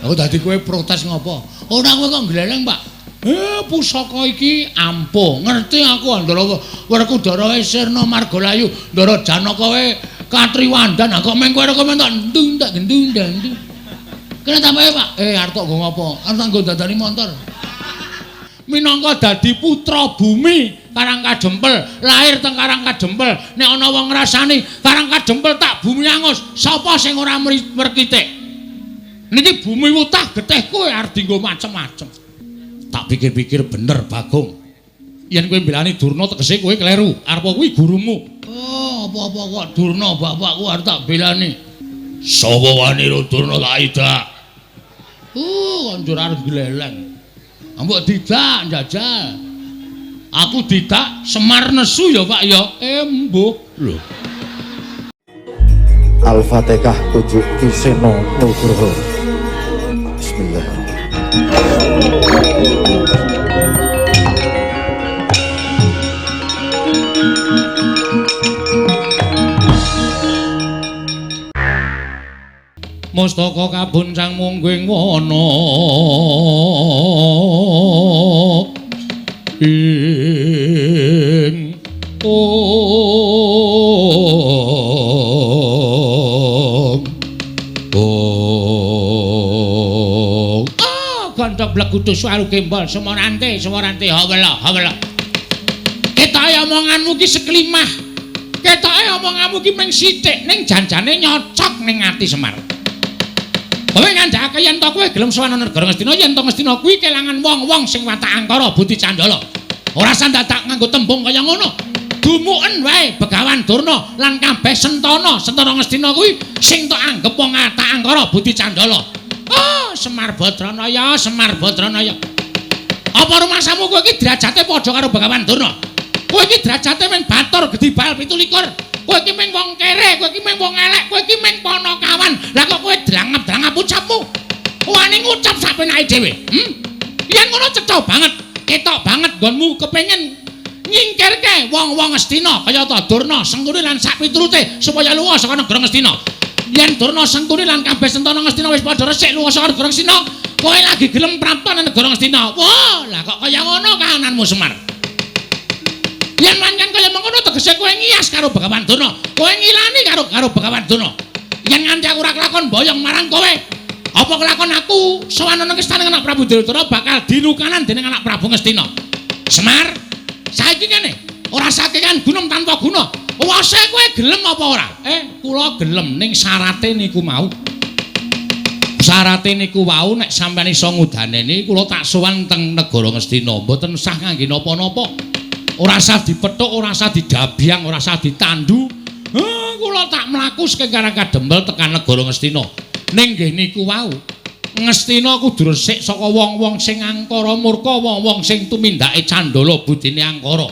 Aku dadi kowe protes ngopo? Ora kowe kok gleleng, Pak. Pusaka iki ampuh. Ngerti aku Ndara Werkudara wae sirna margalayu, Ndara Janaka wae katriwandan. Kok meng kowe kok mentok ndung tak gendung ndang. Kena tambahe, Pak. Arep tok nggo ngopo? Arep tak nggo dandani montor. Minangka dadi putra bumi Karang Kadempel, lahir teng Karang Kadempel. Nek ana wong ngrasani Karang Kadempel tak bumi angus, sapa sing ora merkitik? Niki bumi wutah getih kowe arep dienggo macem-macem. Tak pikir-pikir bener Bagong. Yen kowe mbelani Durna tegese kowe kleru. Arep kuwi gurumu. Oh, apa-apa kok Durna bapakku arep tak belani. Sapa wani ro Durna tak idak. Kok njur arep gleleng. Mbok didak njajal. Aku didak Semar nesu ya Pak ya. Mbuh. Lho. Al-Fatihah 7 Ki Seno Nugroho. Bismillahirrahmanirrahim. Mustaka kabuncang mungguing wana ing om om gandhok blegudu suwaru gembol semorante semorante hawela hawela. Ketoke omonganmu ki seklimah, ketoke omonganmu ki mung sithik ning janjane nyocok ning ati Semar. Kowe ngandhakake yen to kowe gelem sowan negara Ngastina, yen to Ngastina kuwi kelangan wong-wong sing watak angkara budi candala. Ora sandadak nganggo tembung kaya ngono. Dumuken wae Begawan Durna lan kabeh sentana, sentana Ngastina kuwi sing tok anggep wong watak angkara budi candala. Oh, Semar Badranaya, Semar Badranaya. Apa rumasamu kowe iki derajate padha karo Begawan Durna? Kowe iki derajate mung batur gedhi bal 27. Kowe iki mung wong kere, kowe iki mung wong elek, kowe iki mung panakawan. Lah kok kowe drangap-drangap ucapmu? Wani ngucap sak penake dhewe. Yen ngono cetha banget, ketok banget nggonmu kepengin nyingkirke wong-wong Ngastina kaya ta Durna, Sengkuni lan sak piturute supaya lunga saka negara Ngastina. Yen Durna, Sengkuni lan kabeh sentana Ngastina wis padha resik lunga saka negara Ngastina, kowe lagi gelem prapta nang negara Ngastina. Wah, lah kok kaya ngono kahananmu Semar? Yen pancen kaya mengkono tegese kowe ngiyas karo Begawan Durna, kowe ngilani karo Begawan Durna. Yen nganti aku ora kelakon boyong marang kowe, apa kelakon aku sowan nang istana anak Prabu Duryudana bakal dilukanan dening anak Prabu Ngastina. Semar, saiki kene ora sakekan gunung tanpa guna. Wase kowe gelem apa ora? Kula gelem ning syarate niku mau. Syarate niku wau nek sampeyan iso ngudaneni kula tak sowan teng negara Ngastina, mboten sah ngangge napa-napa. Ora sah dipethuk, ora sah didabyang, ora sah ditandu. Kula tak mlaku saking Karang Kadempel tekan negara Ngastina. Ning nggih niku wau, Ngastina kudu resik saka wong-wong sing angkara murka, wong-wong sing tumindake candala budine angkara.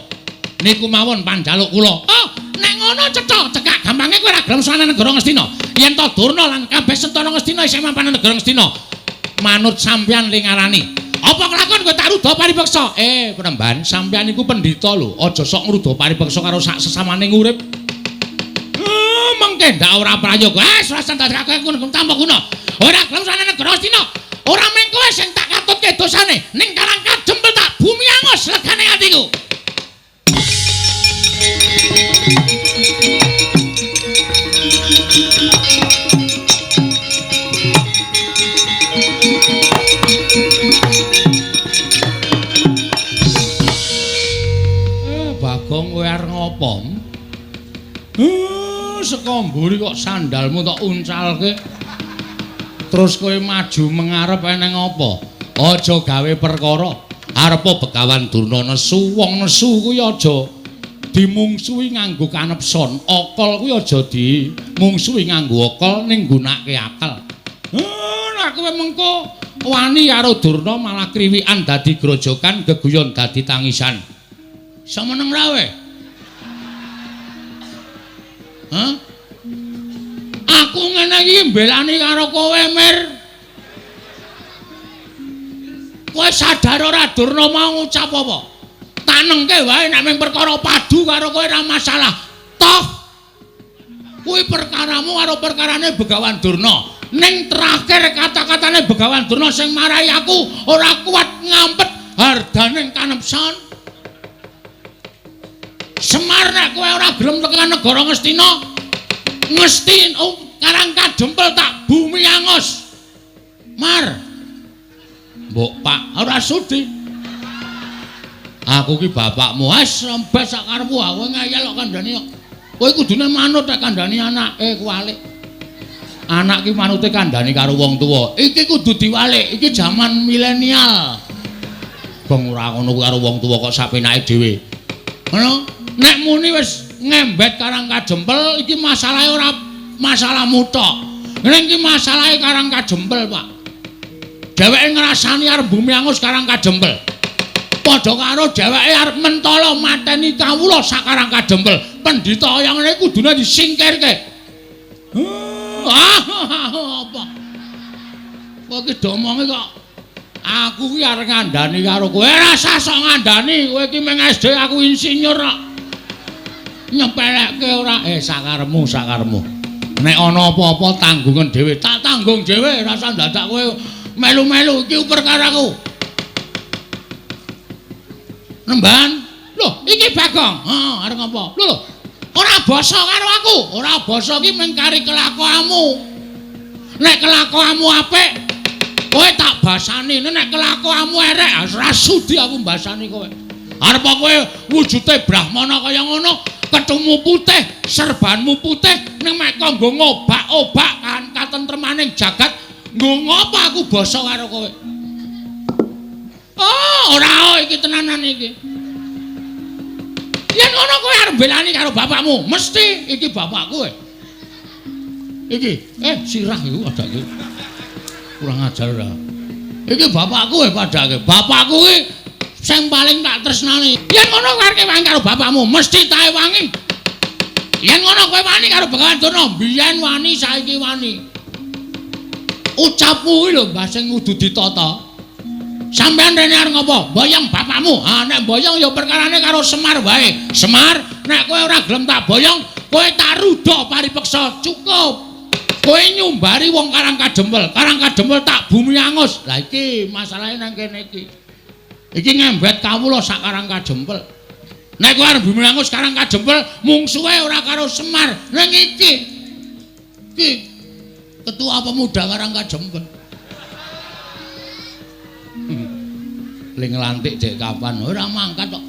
Niku mawon panjaluk kula. Oh, nek ngono cetha, cekak gampange kowe ora gelem sowan negara Ngastina. Yen to Durna lan kabeh sentana Ngastina isih mapan negara Ngastina, manut sampeyan ling ngarani. Apa kelakon kowe tak ruda paripeksa? Penemban, sampeyan iku pendhita lho. Aja sok ngruda paripeksa karo sak sesamane urip. Mengke ndak ora prayoga. Wis ora ndadekake ngono tanpa guna. Ora gelem sowan negara Ngastina. Ora mung kowe sing tak katutke dosane, ning Karang Kadempel tak bumi angus legane atiku. Bagong kowe arep ngopo? Saka mburi kok sandalmu tok uncalke. Terus kowe maju mengarep eneng apa? Aja gawe perkara. Arepa Begawan Durna nesu, wong nesu kuwi aja dimungsuhi nganggo kanepson. Akal kuwi aja dimungsuhi nganggo akal ning nggunakake akal. Nek kowe mengko wani karo Durna malah kriwikan dadi grojokan, geguyon dadi tangisan. Iso meneng ra kowe? Hah? Aku ngene iki mbelani karo kowe, Mir. Kowe sadar ora Durna mau ngucap apa? Tanengke wae nek mung perkara padu karo kowe ora masalah. Toh kuwi perkaramu karo perkarane Begawan Durna. Ning terakhir kata-katane Begawan Durna sing marai aku ora kuat ngampet hardaning kanepson. Semar nek kowe ora gelem tekan negara Ngastina, Ngesti Karang Kadempel tak bumi angus. Mar. Mbok Pak ora sudi. Aku ki bapakmu, wis rembes sak karepmu, aku ngeyel kok kandhani kok. Kowe kudune manut nek kandhani anake kuwalik. Anak ki manute kandhani karo wong tuwa. Iki kudu diwalik, iki jaman milenial. Bang ora ngono karo wong tuwa kok sapenake dhewe. Ngono, nek muni wis ngembet Karang Kadempel iki masalahe ora masalahmu tok. Ning iki masalahe Karang Kadempel, Pak. Dheweke ngrasani arep bumi angus Karang Kadempel. Padha karo dheweke arep mentala mateni kawula sak Karang Kadempel. Pendhita kaya ngene kudune disingkirke. Apa? Kowe iki domonge kok aku ki arep ngandani karo kowe. Ora usah sok ngandani, kowe iki mung SD aku insinyur kok. Nyepelekke ora? Sakarepmu, sakarepmu. Nek ana apa-apa tanggungan dhewe, tak tanggung dhewe, ora usah dadak kowe melu-melu iki perkaraku. Nemban. Lho, iki Bagong. Heeh, arep ngapa? Lho lho. Ora basa karo aku. Ora basa ki mung kari kelakuanmu. Nek kelakuanmu apik, kowe tak basani. Nek kelakuanmu erek, ora sudi aku mbasani kowe. Arep kowe wujude brahmana kaya ngono, kethumu putih, serbanmu putih, ning mek kok nggo ngobak-obak kan katentremaning jagat, nggo ngopo aku basa karo kowe? Oh, ora iki tenanan iki. Yen ngono kowe arep mbelani karo bapakmu, mesti iki bapakku. Iki, sirah iku padake. Kurang ajar ora. Iki bapakku padake. Bapakku iki sing paling tak tresnani. Yen ngono kowe arep wani karo bapakmu, mesti tae wangi. Yen ngono kowe wani karo Begawan Durna, biyen wani saiki wani. Ucapmu kuwi lho Mbah sing kudu ditata. Sampeyan rene arep ngopo? Boyong bapakmu. Ha nek boyong ya perkarane karo Semar wae. Semar, nek kowe ora gelem tak boyong, kowe tak rudha paripeksa. Cukup. Kowe nyumbari wong Karang Kadempel. Karang Kadempel tak bumi angus. Lah iki masalahe nang kene iki. Iki ngembet kawula sak Karang Kadempel. Nek kowe arep bumi angus Karang Kadempel, mungsuhe ora karo Semar. Ning iki. Iki ketua pemuda Karang Kadempel. Ling nglantik dek kapan ora mangkat kok.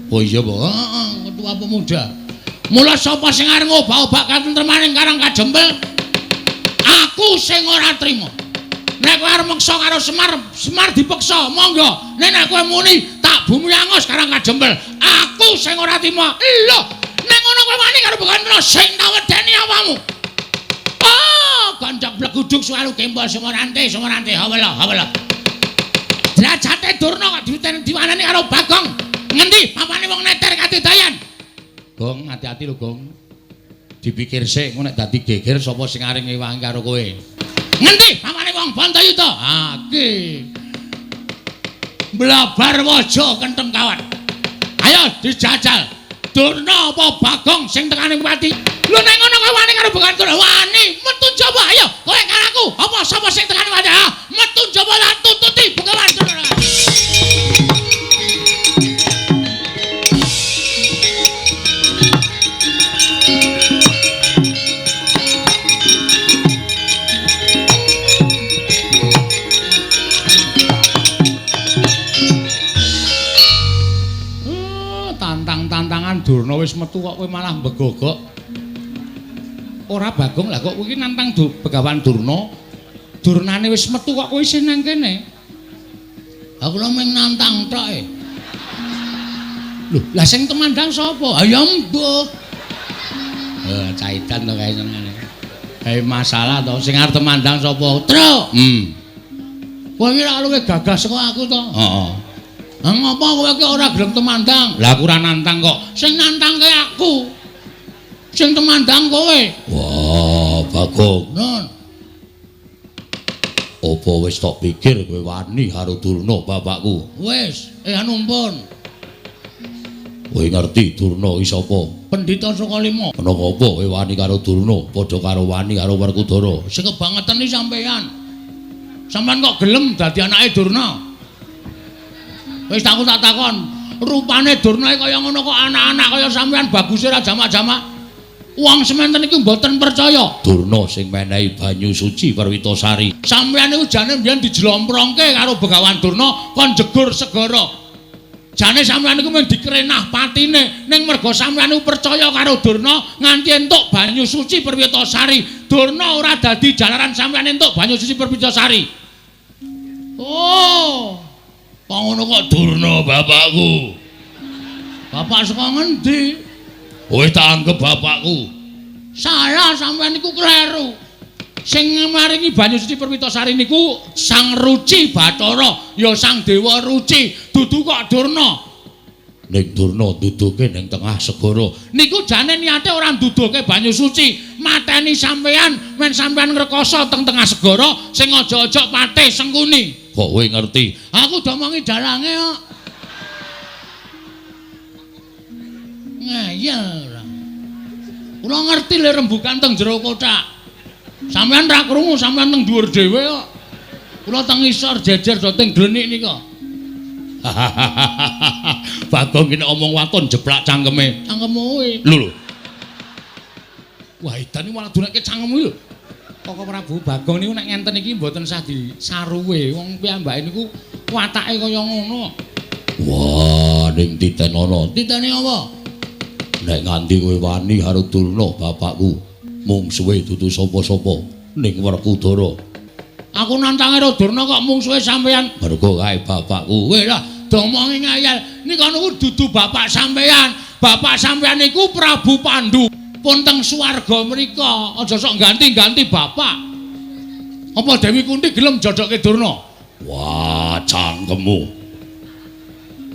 Oh iya po, heeh, ketua pemuda. Mula sapa sing arep ngobak-obak katentremaning Karang Kadempel? Aku sing ora trima. Nek kowe arep meksa karo Semar, Semar dipeksa, monggo. Nek nek kowe muni tak bumi angus Karang Kadempel, aku sing ora trima. Lho, nek ngono kowe wani karo Begawan Durna sing tak wedeni awakmu. Oh, ganjak bleguduk suwaru gembol sumorante, sumorante, hawela, hawela. Derajate Durna kok diwanani karo Bagong. Ngendi papane wong neter katidayan? Gong, hati-hati lho, Gong. Dipikir sik engko nek dadi geger sapa sing arep ngewangi karo kowe. Ngendi papane wong Bantayuda? Ha, iki. Blabar waja kentheng kawat. Ayo dijajal. Durna apa Bagong sing tekane pati? Lho nek ngono kowe wani karo Begawan Durna? Wani, metu njaba ayo. Kowe karo aku. Apa sapa sing tekane pati? Ha, metu njaba lan tututi Begawan Durna. Tantang-tantangan Durna wis metu kok kowe malah mbegogok. Ora Bagong lah kok kowe iki nantang Begawan Durna. Durnane wis metu kok kowe isih nang kene. Aku lho mung nantang tok e. Lho, lah sing temandang sapa? Ha ya mbuh. Caitan to kae senengane. Kae masalah to sing arep temandang sapa? Truk. Kowe iki ora luwih gagah saka aku to? Heeh. Lah ngopo kowe iki ora gelem temandang? Lah aku ora nantang kok. Sing nantangke aku. Sing temandang kowe. Wah, Bagong. Non. Apa wis tok pikir kowe wani karo Durna bapakku? Wis, anu mpun. Kowe ngerti Durna iki sapa? Pendhita Sukalima. Ana apa kowe wani karo Durna? Padha karo wani karo Werkudara. Sing kebangetan iki sampeyan. Sampeyan kok gelem dadi anake Durna? Wis aku tak takon, rupane Durna kaya ngono kok anak-anak kaya sampeyan baguse ra jamak-jamak. Wong sementen iki mboten percaya. Durna sing menehi banyu suci Perwitasari. Sampeyan niku jane mbiyen dijlomprongke karo Begawan Durna kon jegur segara. Jane sampeyan niku mung dikrenah patine, ning merga sampeyan niku percaya karo Durna nganti entuk banyu suci Perwitasari. Durna ora dadi jalaran sampeyan entuk banyu suci Perwitasari. Oh. Kok ngono kok Durna bapakku. Bapak saka ngendi? Kowe tak anggep bapakku. Salah, sampeyan niku kleru. Sing maringi banyu suci Perwitasari niku Sang Ruci Bathara, ya Sang Dewa Ruci, dudu kok Durna. Ning Durna duduke ning tengah segara. Niku jane niate ora nduduke banyu suci, mateni sampeyan men sampeyan ngrekoso teng tengah segara sing aja-aja pate Sengkuni. Kok kowe ngerti? Aku domongi dalange kok. Ngeyel ora. Kula ngerti le rembukan teng jero kothak. Sampeyan ra krungu, sampeyan teng dhuwur dhewe kok. Kula teng isor jejer do teng glenik nika. Bagong kene omong waton jeplak cangkeme. Cangkemmu kuwi. Lho lho. Wah, edan iki malah dunekke cangkemmu lho. Koko Prabu Bagong niku nek ngenten iki mboten sah disaruwe. Wong piyambake niku watake kaya ngono. Wah, ning titenono. Titene apa? Nek nganti kowe wani karo Durna bapakku, mungsuhe dudu sapa-sapa ning Werkudara. Aku nantang karo Durna kok mungsuhe sampeyan. Mergo kae bapakku. Weh lah, domongi ngayal. Nika niku dudu bapak sampeyan. Bapak sampeyan niku Prabu Pandu. Pun teng swarga mriko. Aja sok ganti-ganti bapak. Apa Dewi Kunti gelem jodohke Durna? Wah, cangkemmu.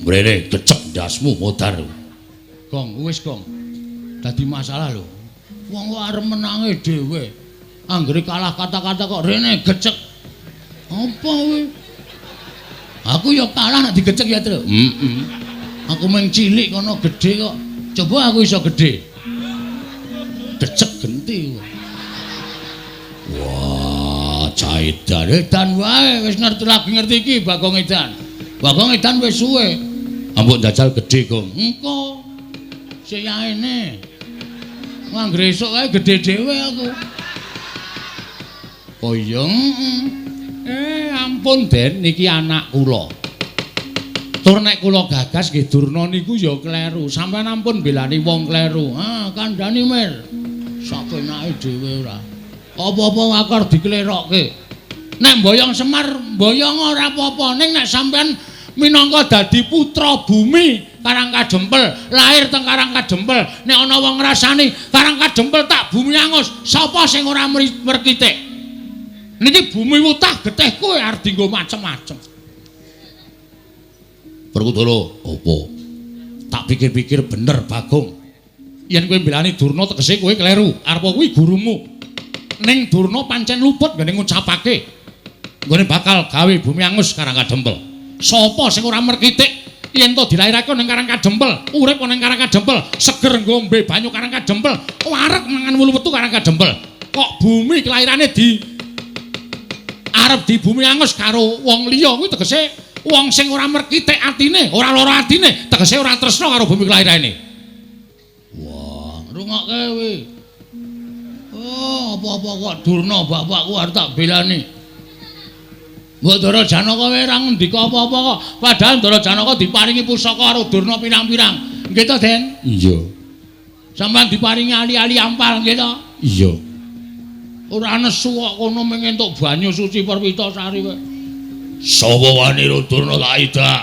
Mrene gecek ndasmu modar. Gong, wis gong. Dadi masalah lho. Wong kok arep menange dhewe. Anggere kalah kata-kata kok rene gecek. Apa kowe? Aku ya kalah nek digecek ya, Tru. Heeh. Aku mung cilik kono gedhe kok. Coba aku iso gedhe. Gecek genti. Wah, caidan edan wae wis ngerti lagi ngerti iki Bagong Edan. Bagong Edan wis suwe. Ambok njajal gedhe, Gong. Engko. Seyane. Anggere esuk kae gedhe dhewe aku. Oh iya. Ampun Den, niki anak kula. Tur nek kula gagas nggih Durna niku ya kleru. Sampeyan ampun belani wong kleru. Ah, kandhani Mir. Sapenake dhewe ora. Apa-apa akar diklerokke. Nek mboyong Semar, mboyong ora apa-apa. Ning nek sampeyan minangka dadi putra bumi Karang Kadempel, lahir teng Karang Kadempel, nek ana wong ngrasani Karang Kadempel tak bumi angus, sapa sing ora merkitik? Niki bumi wutah getih kowe arep dienggo macem-macem. Werkudara, apa? Tak pikir-pikir bener Bagong. Yen kowe mbelani Durna tegese kowe kleru. Arep kuwi gurumu. Ning Durna pancen luput nggone ngucapake nggone bakal gawe bumi angus Karang Kadempel. Sapa sing ora merkitik yen to dilairake ning Karang Kadempel, urip ning Karang Kadempel, seger ngombe banyu Karang Kadempel, wareg mangan wulu wetu Karang Kadempel. Kok bumi kelairane di arep di bumi angus karo wong liya kuwi tegese wong sing ora merkitik atine, ora lara atine, tegese ora tresna karo bumi kelairane. Wah, rungokke kowe. Oh, apa-apa kok Durna bapakku arep tak belani. Mbok Ndara Janaka kowe ora ngendika apa-apa kok. Padahal Ndara Janaka diparingi pusaka karo Durna pirang-pirang. Nggih to, Den? Iya. Sampeyan diparingi ali-ali ampal nggih to? Iya. Ora nesu kok kono mung entuk banyu suci Perwitasari kowe. Sapa wani ro Durna tak idak?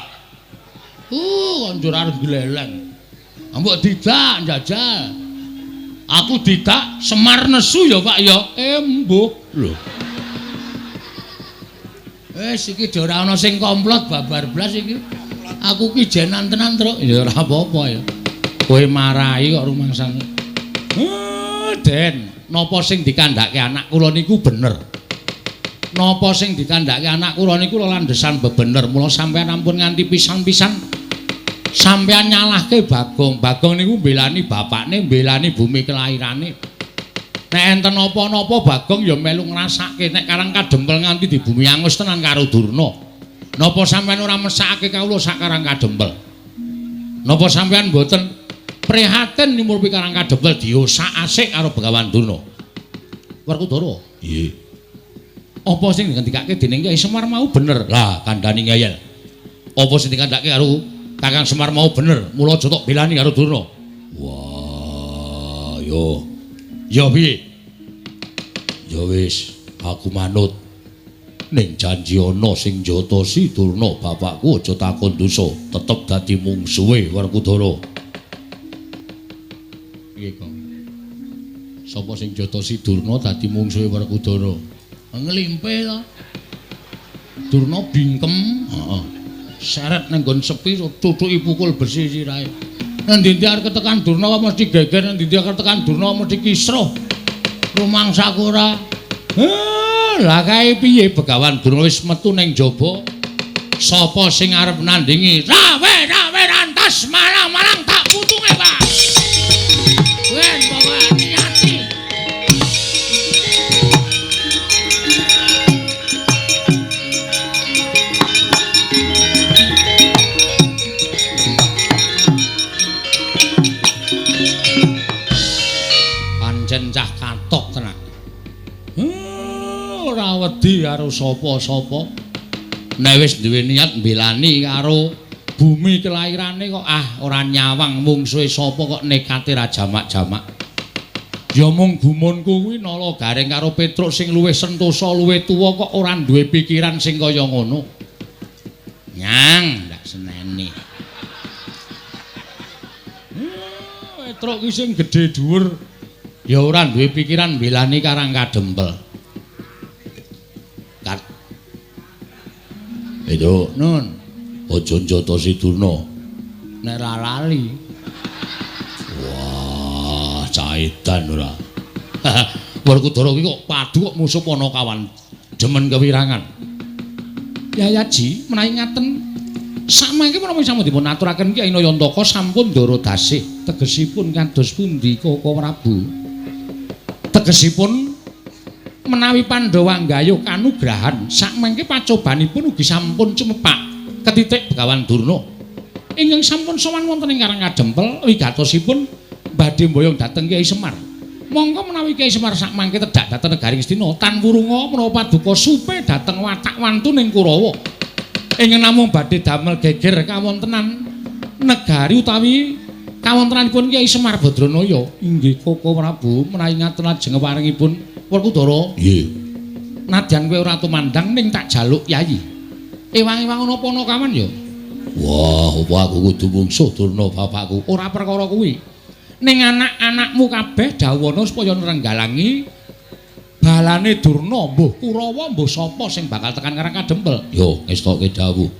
Kanjur arep gleleng. Mbok didak njajal. Aku didak Semar nesu ya, Pak ya. Mbuh. Lho. Wis iki ora ana sing komplot babar blas iki. Aku ki jenan tenan, Truk. Ya ora apa-apa ya. Kowe marahi kok rumangsane. Den, napa sing dikandhake anak kula niku bener. Napa sing dikandhake anak kula niku landhesan bebener. Mula sampeyan ampun nganti pisan-pisan Sampeyan nyalahke Bagong. Bagong niku mbelani bapakne, mbelani bumi kelairane. Nek enten napa-napa Bagong ya melu ngrasake nek Karang Kadempel nganti di bumi angus tenan karo Durna. Napa sampeyan ora mesakake kawula sak Karang Kadempel? Napa sampeyan mboten prihatin nyumurpi Karang Kadempel diosak-asik karo Begawan Durna? Werkudara. Nggih. Apa sing dingendikake dening Kyai Semar mau bener? Lah kandhani ngeyel. Apa sing dikandhake karo Kakang Semar mau bener, mula aja tok belani karo Durna. Wah, yo. Ya piye? Ya wis, aku manut. Ning janji ana sing njotosi Durna bapakku aja takon dosa, tetep dadi mungsuhe Werkudara. Piye kok? Sapa sing njotosi Durna dadi mungsuhe Werkudara? Nglimpe to. Durna bingkem, heeh. Seret nang nggon sepi tutuki pukul besi sirahe. Nang ndi-ndi arep ketekan Durna mesti geger, nang ndi-ndi arep ketekan Durna mesti kisruh. Rumangsaku ora. Lah kae piye Begawan Durna wis metu ning jaba. Sapa sing arep nandingi? Rawe-rawe rantas malang-malang tak putunge, Pak. Ben pokoke niati. Pancen cah katok tenan. Ora wedi karo sapa-sapa. Nek wis duwe niat mbelani karo bumi kelairane kok ah ora nyawang mungsuhe sapa kok nekate ra jamak-jamak. Ya mung gumunku kuwi Nala Gareng karo Petruk sing luwih sentosa luwih tuwa kok ora duwe pikiran sing kaya ngono. Nyang ndak seneni. Petruk ki sing gedhe dhuwur ya ora duwe pikiran mbelani Karang Kadempel. Kat. Itu nun aja njotosi Durna. Nek ra lali. Wah, caitan ora. Werkudara ki kok padu kok musuh Panakawan demen kewirangan. Yayaji menawi ngaten samangke menapa sampun dipun aturaken Kyai Nayantaka sampun ndara dasih tegesipun kados pundi Koko Prabu? Tegesipun menawi Pandhawa nggayuh kanugrahan sakmangke pacobanipun ugi sampun cumepak ketitik Begawan Durna ingkang sampun sowan wonten ing Karang Kadempel wigatosipun badhe mboyong dhateng Kyai Semar. Monggo menawi Kyai Semar sakmangke tedhak dhateng negari Ngastina tan wurunga menawa paduka supe dhateng watak wantuning Kurawa ingkang namung badhe damel geger kawontenan negari utawi kawontenanipun Kyai Semar Badranaya. Inggih Koko Prabu menawi ngaten lajeng paringipun Werkudara. Nggih. Nadyan kowe ora tumandang ning tak jaluk yayi. Ewang-ewang ana Panakawan ya. Wah, apa aku kudu mungsuh Durna bapakku? Ora perkara kuwi. Ning anak-anakmu kabeh dawuhana supaya nrenggalangi balane Durna, mbuh Kurawa mbuh sapa sing bakal tekan Karang Kadempel. Yo, ngestoke dawuh.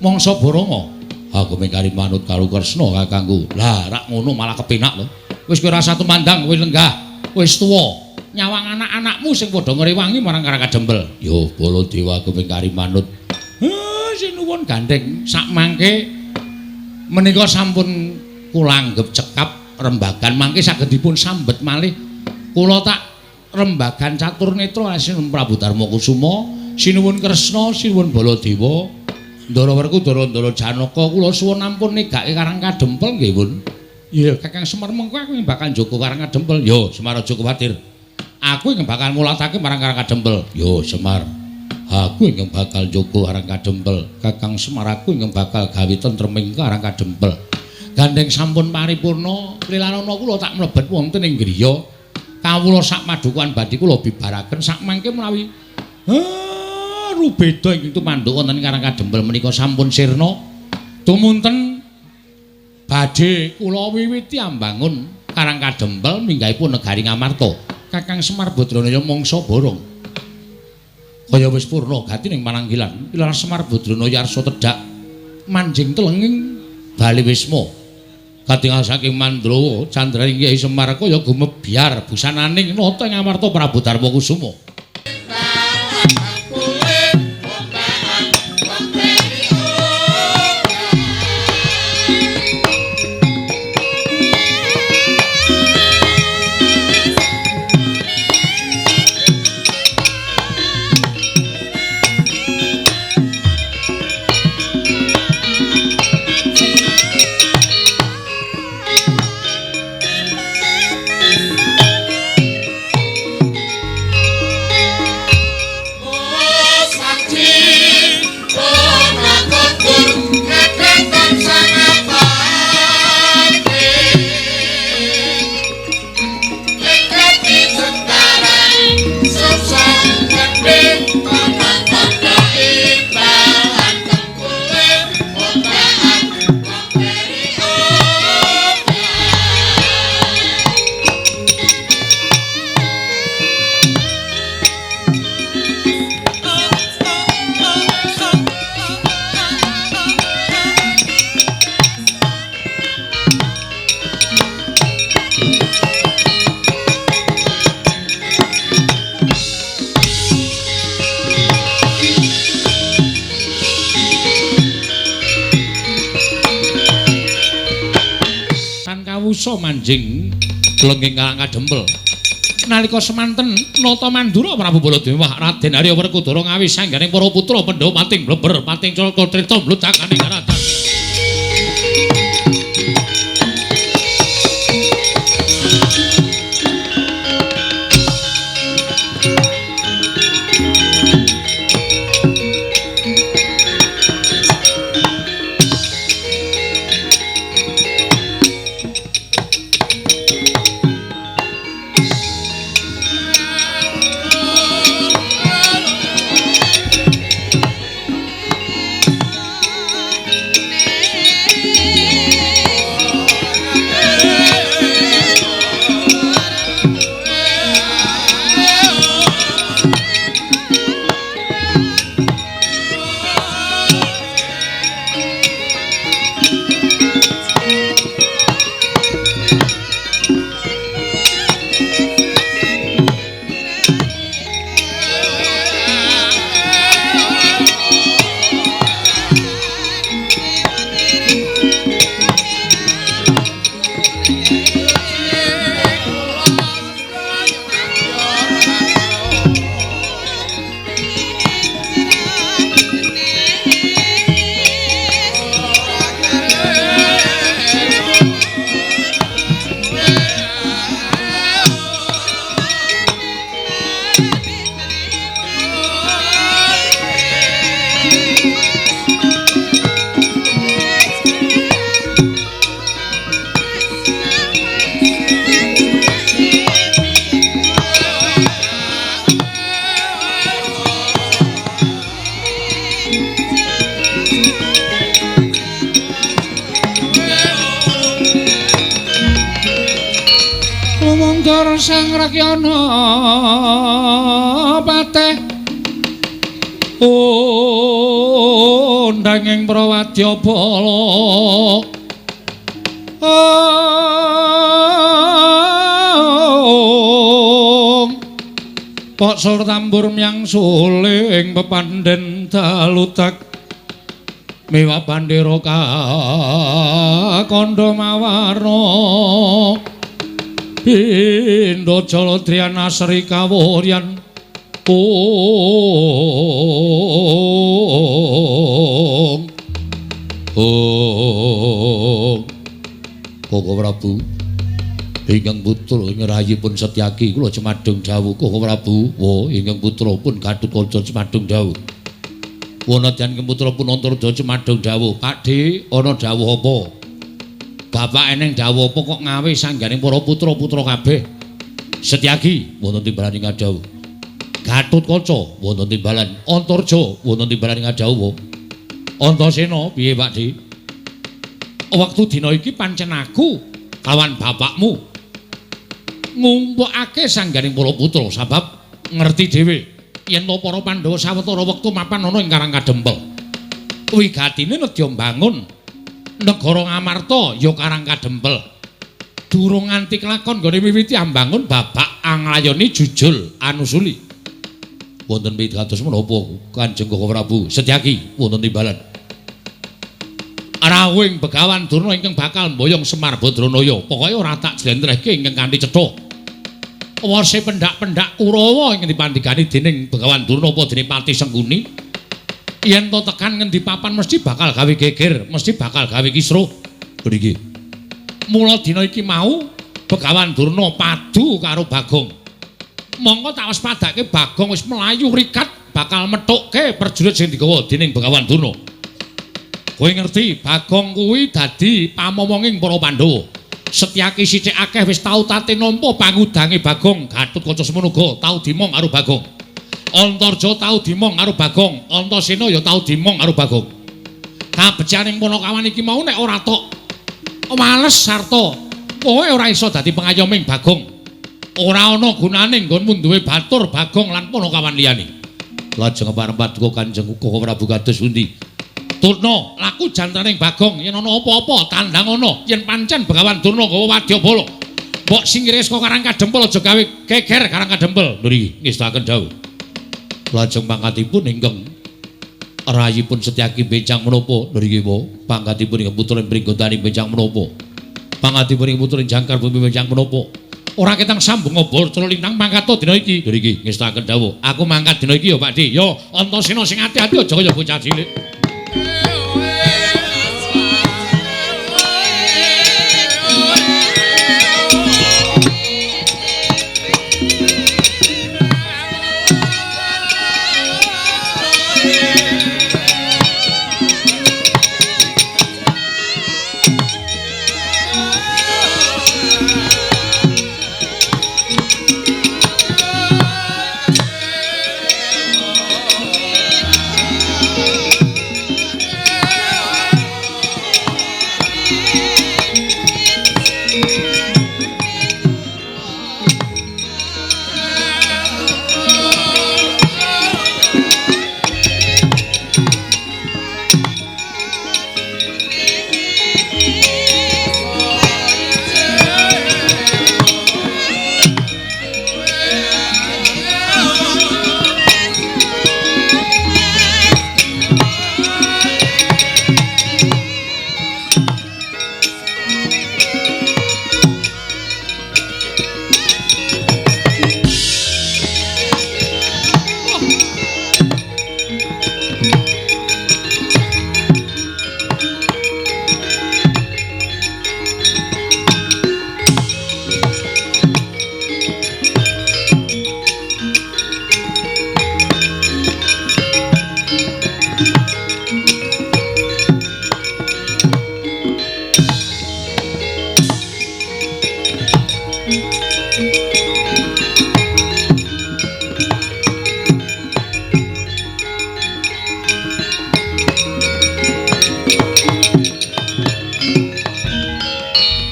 Mangsa Baranga, aku mengkari manut karo Kresna kakangku. Lah, rak ngono malah kepenak lho. Wis kowe ora usah tumandang, kowe lenggah, wis tuwa. Nyawang anak-anakmu sing padha ngrewangi marang Karang Kadempel. Yo, Baladewa aku mengkari manut. Sinuwun gandeng sakmangke menika sampun kula anggep cekap rembagan mangke saged dipun sambet malih. Kula tak rembagan catur netra sinuwun Prabu Darma Kusuma, sinuwun Kresna, sinuwun Baladewa, Ndara Werkudara, Ndara Janaka, kula suwun ampun negake Karang Kadempel nggih, Bun. Iya, Kakang Semar mengko aku bakal njaga Karang Kadempel. Yo, Semar aja kuwatir. Aku ingkang bakal mulatake marang Karang Kadempel. Yo, Semar. Aku ingkang bakal njaga Karang Kadempel. Kakang Semar aku ingkang bakal gawe tentreming Karang Kadempel. Gandeng sampun paripurna, lilanana kula tak mlebet wonten ing griya. Kawula sak padukuhan badhe kula bibaraken sakmangke menawi rubeda ingkang tumanduk wonten Karang Kadempel menika sampun sirna. Tumunten badhe kula wiwiti ambangun Karang Kadempel minggahipun negari Ngamarta. Kakang Semar Badranaya mangsa borong. Kaya wis purna gati ning pananggilan. Ilar Semar Badranaya arsa tedhak manjing telenging bali wisma. Katingal saking Mandrawa candraning Kyai Semar kaya gumebyar busananing nata ing Amarta Prabu Darma Kusuma. kapeksa manjing lenging Karang Kadempel. Nalika semanten Nata Mandura Prabu Baladewa Raden Arya Werkudara ngawi sangganing para putra Pandhawa pating bleber pating calaka trita mludakaning daratan. Sang Rakyana pateh undang ing prawadya bala Pok sur tambur myang suling pepandhen dalutak mewah bandera kandha mawarna Pindha Jaladriana Sri Kawuryan Ong Ong Koko Prabu ingkang putra ing rayipun Setyaki kula cemadung dawuh Koko Prabu wa ingkang putra pun Gatotkaca cemadung dawuh Wanadyan ingkang putra pun Antarja cemadung dawuh Pakdhe ana dawuh apa Bapak eneng dawuh apa kok ngawe sangganing para putra-putra kabeh Setyaki wonten timbalan ing ngadhawuh Gatotkaca wonten timbalan Antarja wonten timbalan ing ngadhawuh Antasena piye Pakdhe wektu dina iki pancen aku kawan bapakmu ngumpulake sangganing para putra sabab ngerti dhewe yen to para Pandhawa sawetara wektu mapan ana ing Karang Kadempel wigatine nedya mbangun negara Ngamarta ya Karang Kadempel durung nganti kelakon nggone wiwiti ambangun babak anglayoni jujul anusuli wonten pitados menapa Kanjeng Koko Prabu Setyaki wonten timbalan rawuhing Begawan Durna ingkang bakal mboyong Semar Badranaya pokoke ora tak jlentrehke ingkang kanthi cetha wase pendak-pendak Kurawa ingkang dipandhikani dening Begawan Durna apa dening Patih Sengkuni yen to tekan ngendi papan mesti bakal gawe geger, mesti bakal gawe kisruh. Mriki. Mula dina iki mau Begawan Durna padu karo Bagong. Mongko tak waspadake Bagong wis mlayu rikat bakal methukke prajurit sing digawa dening Begawan Durna. Kowe ngerti Bagong kuwi dadi pamomonging para Pandhawa. Setyaki sithik akeh wis tau tate nampa pangudange Bagong, Gatotkaca semono uga tau dimong karo Bagong. Antarja tau dimong karo Bagong, Antasena ya tau dimong karo Bagong. Kabecikaning Panakawan iki mau nek ora tok males sarta kowe ora iso dadi pengayoming Bagong. Ora ana gunane nggonmu duwe batur Bagong lan Panakawan liyane. Lajeng pareng paduka Kanjeng Koko Prabu kados pundi? Durna, laku jantaning Bagong yen ana apa-apa tandang ana yen pancen Begawan Durna nggawa wadyabala. Mbok singkire saka Karang Kadempel aja gawe geger Karang Kadempel. Nggih, ngestakaken dawuh. Lajeng pangkatipun ingkang rayipun Setyaki benjang menapa nggih pangkatipun ingkang putra Pringgondani benjang menapa Pangadipun ing putra jangkar bumi wenjang menapa? Ora ketang sambung ngobor cela lintang mangkat dina iki. Lho iki ngestakaken dawuh. Aku mangkat dina iki ya Pak Di. Ya Antasena sing ati-ati aja kaya bocah cilik.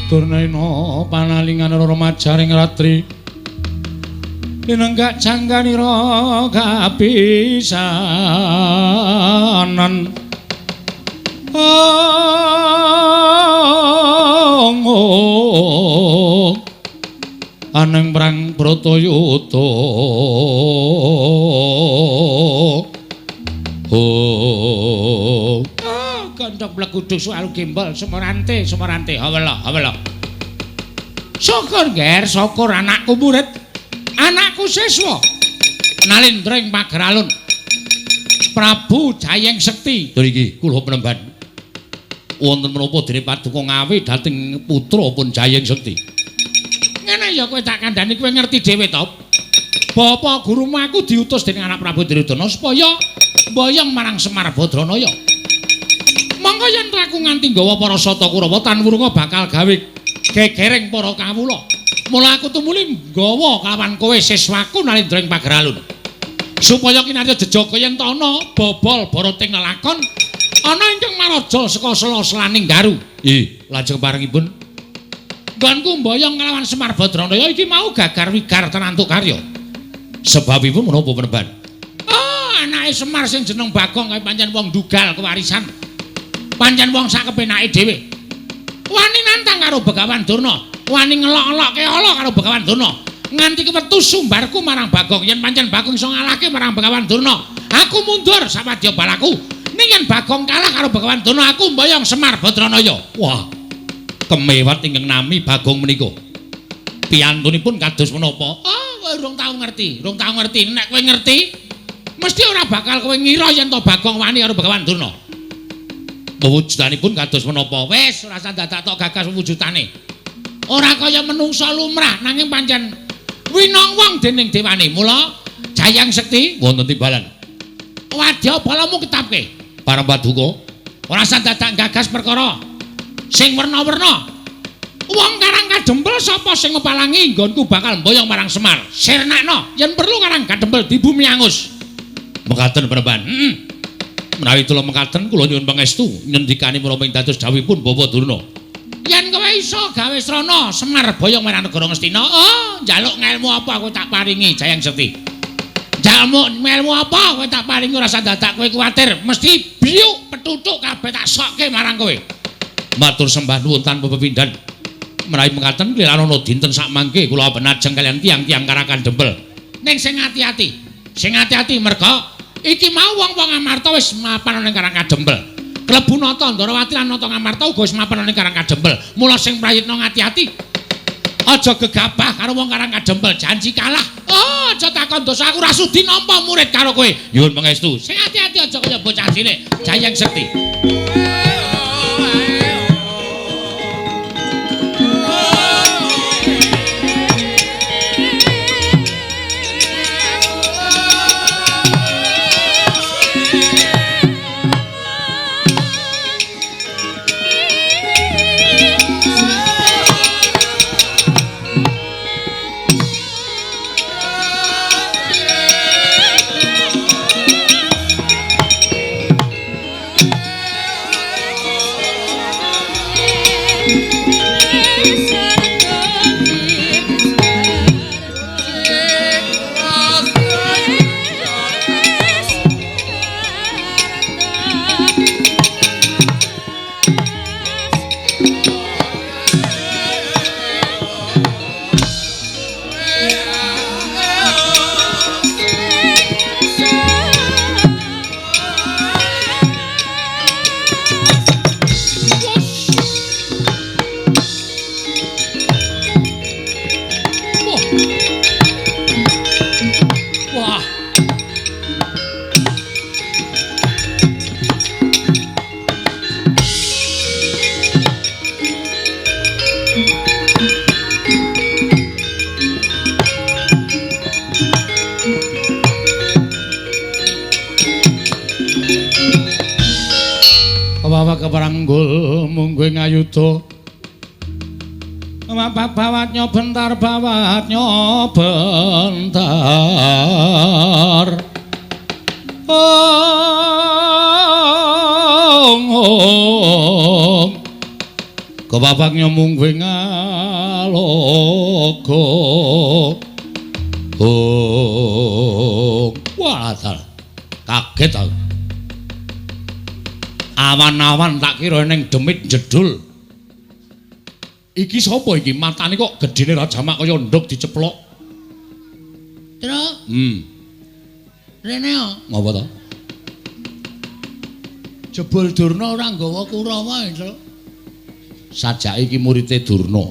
Durnaina panalingan remajaring ratri linenggak jangganira kapisanan aneng prang Bratayuda. Oh, gondok bleguduk soal gembol sumorante sumorante hawela hawela. Syukur ger, syukur anakku murid, anakku siswa nalindra ing pageralun Prabu Jayeng Sekti. Lho iki kula penemban wonten menapa dene paduka ngawe dhateng putra pun Jayeng Sekti. Ngene ya kowe tak kandhani, kowe ngerti dhewe to. Bapak gurumu aku diutus dening anak Prabu Duryudana supaya mboyong marang Semar Badranaya. Monggo yen aku nganti nggawa para Sata Kurawa tan wurunga bakal gawe gegereng para kawula. Mula aku tumuli nggawa kawan kowe siswaku nalindra ing pageralun. Supaya kinarya jejaga yen ta ana bobol barating lelakon ana ingkang maraja saka sela-selaning daru. Ih, lajeng parengipun nggonku mboyong nglawan Semar Badranaya iki mau gagar wigar tenantuk karya. Sebabipun menapa penemban? Oh, anake Semar sing jeneng Bagong kae pancen wong dugal kewarisan. Pancen wong sak kepenake dhewe. Wani nantang karo Begawan Durna, wani ngelok-elokke ala karo Begawan Durna. Nganti kewetu sumbarku marang Bagong, yen pancen Bagong iso ngalahke marang Begawan Durna, aku mundur sawadya balaku. Ning yen Bagong kalah karo Begawan Durna, aku mboyong Semar Badranaya. Wah, kemewat ingkang nami Bagong menika. Piyantunipun kados menapa? Oh, kowe urung tau ngerti, urung tau ngerti. Nek kowe ngerti, mesti ora bakal kowe ngira yen to Bagong wani karo Begawan Durna. Wujudanipun kados menapa? Wis ora usah dadak tok gagas wujudane. Ora kaya menungsa lumrah nanging pancen winong wong dening dewane. Mula Jayang Sekti wonten timbalan. Wadya balamu ketapke. Para paduka, ora usah dadak gagas perkara sing werna-werna. Wong Karang Kadempel sapa sing ngepalangi nggonku bakal mboyong marang Semar. Sirnakno yen perlu Karang Kadempel dibumi angus. Mekaten penemban. Heeh. Menawi kula mekaten kula nyuwun pangestu ngendikane menapa ing dados dawuhipun Bapak Durna. Yen kowe iso gawe srana Semar boyong marang negara Ngastina, oh njaluk ngelmu apa aku tak paringi Jayang Sekti. Njaluk ngelmu apa kowe tak paringi ora usah dadak kowe kuwatir, mesti biuk petutuk kabeh tak sokke marang kowe. Matur sembah nuwun tanpa pepindhan. Menawi mekaten klilanana dinten sakmangke kula benajeng kaliyan tiyang-tiyang Karang Kadempel. Ning sing ati-ati, sing ati-ati merga iki mau wong-wong Amarta wis mapan ning Karang Kadempel. Klebu Nata Ndarawati lan Nata Ngamarta uga wis mapan ning Karang Kadempel. Mula sing prayitna ngati-ati. Aja gegabah karo wong Karang Kadempel, janji kalah. Oh, aja takon dosa aku ora sudi nampa murid karo kowe. Nyuwun pangestu. Sing ati-ati aja kaya bocah cilik. Jayeng Sekti. Keparanggul mungguh ngayuda bawatnya bentar bawatnya bentar ong ong kebabaknya mungguh ngalogo ong. Wah, kaget aku. Awan-awan tak kira ning demit jedul. Iki sapa iki? Matane kok gedene ra jamak kaya nduk diceplok. Truk. Rene yo. Ngopo to? Jebul Durna ora nggawa Kurawa, Truk. Sajake iki murite Durna.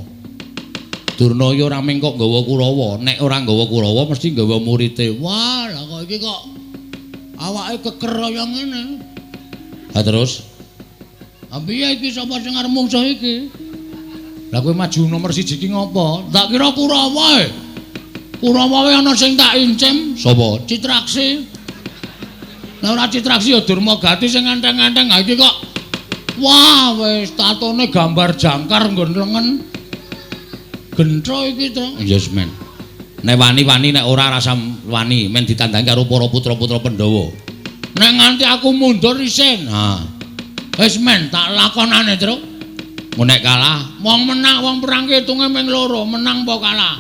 Durna iki ora mung kok nggawa Kurawa, nek ora nggawa Kurawa mesti nggawa murite. Wah, lah kok iki kok awake keker kaya ngene. Ha terus? Ha piye iki sapa sing arep mungsuh iki? Lah kowe maju nomor 1 iki ngopo? Tak kira Kurawa e. Kurawa wae ana sing tak incim. Sapa? Citraksi. Lah ora Citraksi ya Durmagati sing enteng-enteng. Ha iki kok wah wis tatone gambar jangkar nggon lengen. Gentro iki to. Yes men. Nek wani-wani nek ora rasa wani men ditandangi karo para putra-putra Pandhawa. Nek nganti aku mundur isin. Ha. Wis men tak lakonane, Truk. Mun nek kalah, wong menang wong perang ki hitunge ming loro, menang apa kalah.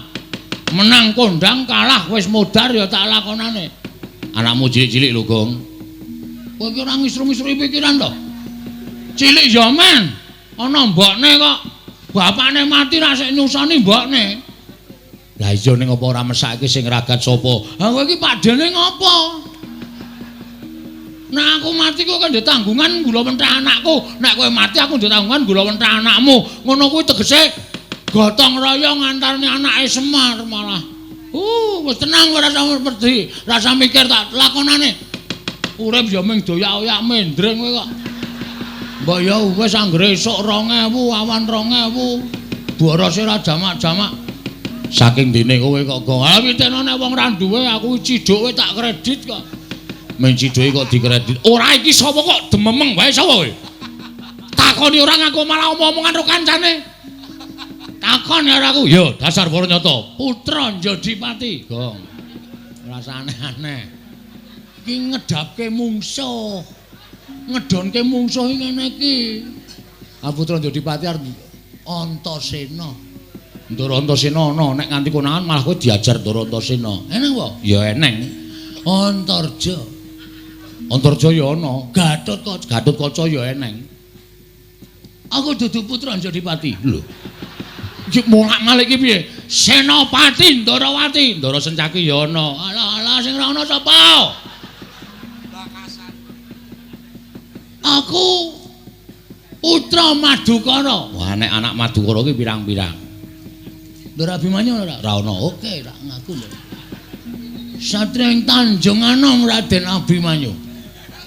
Menang kondang, kalah wis modar ya tak lakonane. Anakmu cilik-cilik lho, Gong. Kowe iki ora ngisru-ngisru pikiran to? Cilik ya men. Ana mbokne kok. Bapakne mati ra sik nyusoni mbokne. Lah iya ning apa ora mesake sing ragat sapa? Ha kowe iki pakdene ngopo? Nek aku mati kowe kan ndek tanggungan gula mentah anakku. Nek kowe mati aku ndek tanggungan gula mentah anakmu. Ngono kuwi tegese gotong royong antarane anake Semar malah. Wis tenang ora usah wedi, rasa mikir tak lakonane. Urip ya mung doyak-oyak mendring kowe kok. Mbok ya wis anggere esuk 2000, awan 2000. Borose ora jamak-jamak. Saking dene kowe kok gong. Ha witene nek wong ra duwe aku ciduk kowe tak kredit kok. Men ciduke kok dikredit. Ora iki sapa kok dememeng wae sapa kowe? Takoni ora ngaku malah omong-omongan karo kancane. Takon karo aku. Ya dasar para nyata. Putra Njodipati. Gong. Ora aneh-aneh. Iki ngedapke mungsuh. Ngedonke mungsuh iki ngene iki. Ah Putra Njodipati arep Antasena. Ndara Antasena ana nek nganti konangan malah kowe diajar Ndara Antasena. Eneng apa? Ya eneng. Antarja. Antarja ya ana. Gatotkaca. Gatotkaca ya eneng. Aku dudu putra Njodipati. Lho. Iki molak-malik iki piye? Senopati Ndarawati, Ndara Sencaki ya ana. Alah alah sing ora ana sapa? Aku Putra Madukara. Wah, nek anak Madukara ki pirang-pirang. Ndoro Abimanyu ora? Ora ono. Oke, ora ngaku lho. Satria ing Tanjung Anom Raden Abimanyu.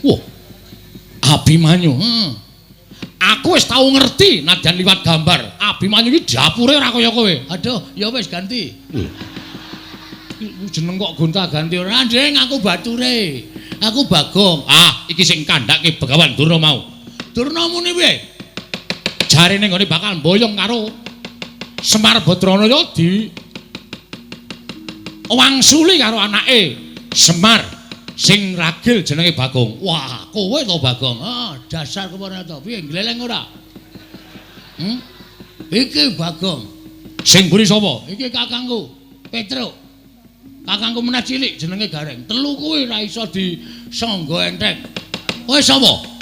Wah. Abimanyu. Heeh. Aku wis tau ngerti nadyan liwat gambar. Abimanyu iki dapure ora kaya kowe. Aduh, ya wis ganti. Jeneng kok gonta-ganti ora, Ndeng, aku bature. Aku Bagong. Ah, iki sing kandhake Begawan Durna mau. Durna muni piye? Jarene nggone bakal mboyong karo Semar Badranaya di wangsuli karo anake Semar sing ragil jenenge Bagong. Wah, kowe to Bagong. Ah, dasar kepara to. Piye gleleng ora? Iki Bagong. Sing mburi sapa? Iki kakangku, Petruk. Kakangku meneh cilik jenenge Gareng. Telu kuwi ora iso disangga enteng. Kowe sapa?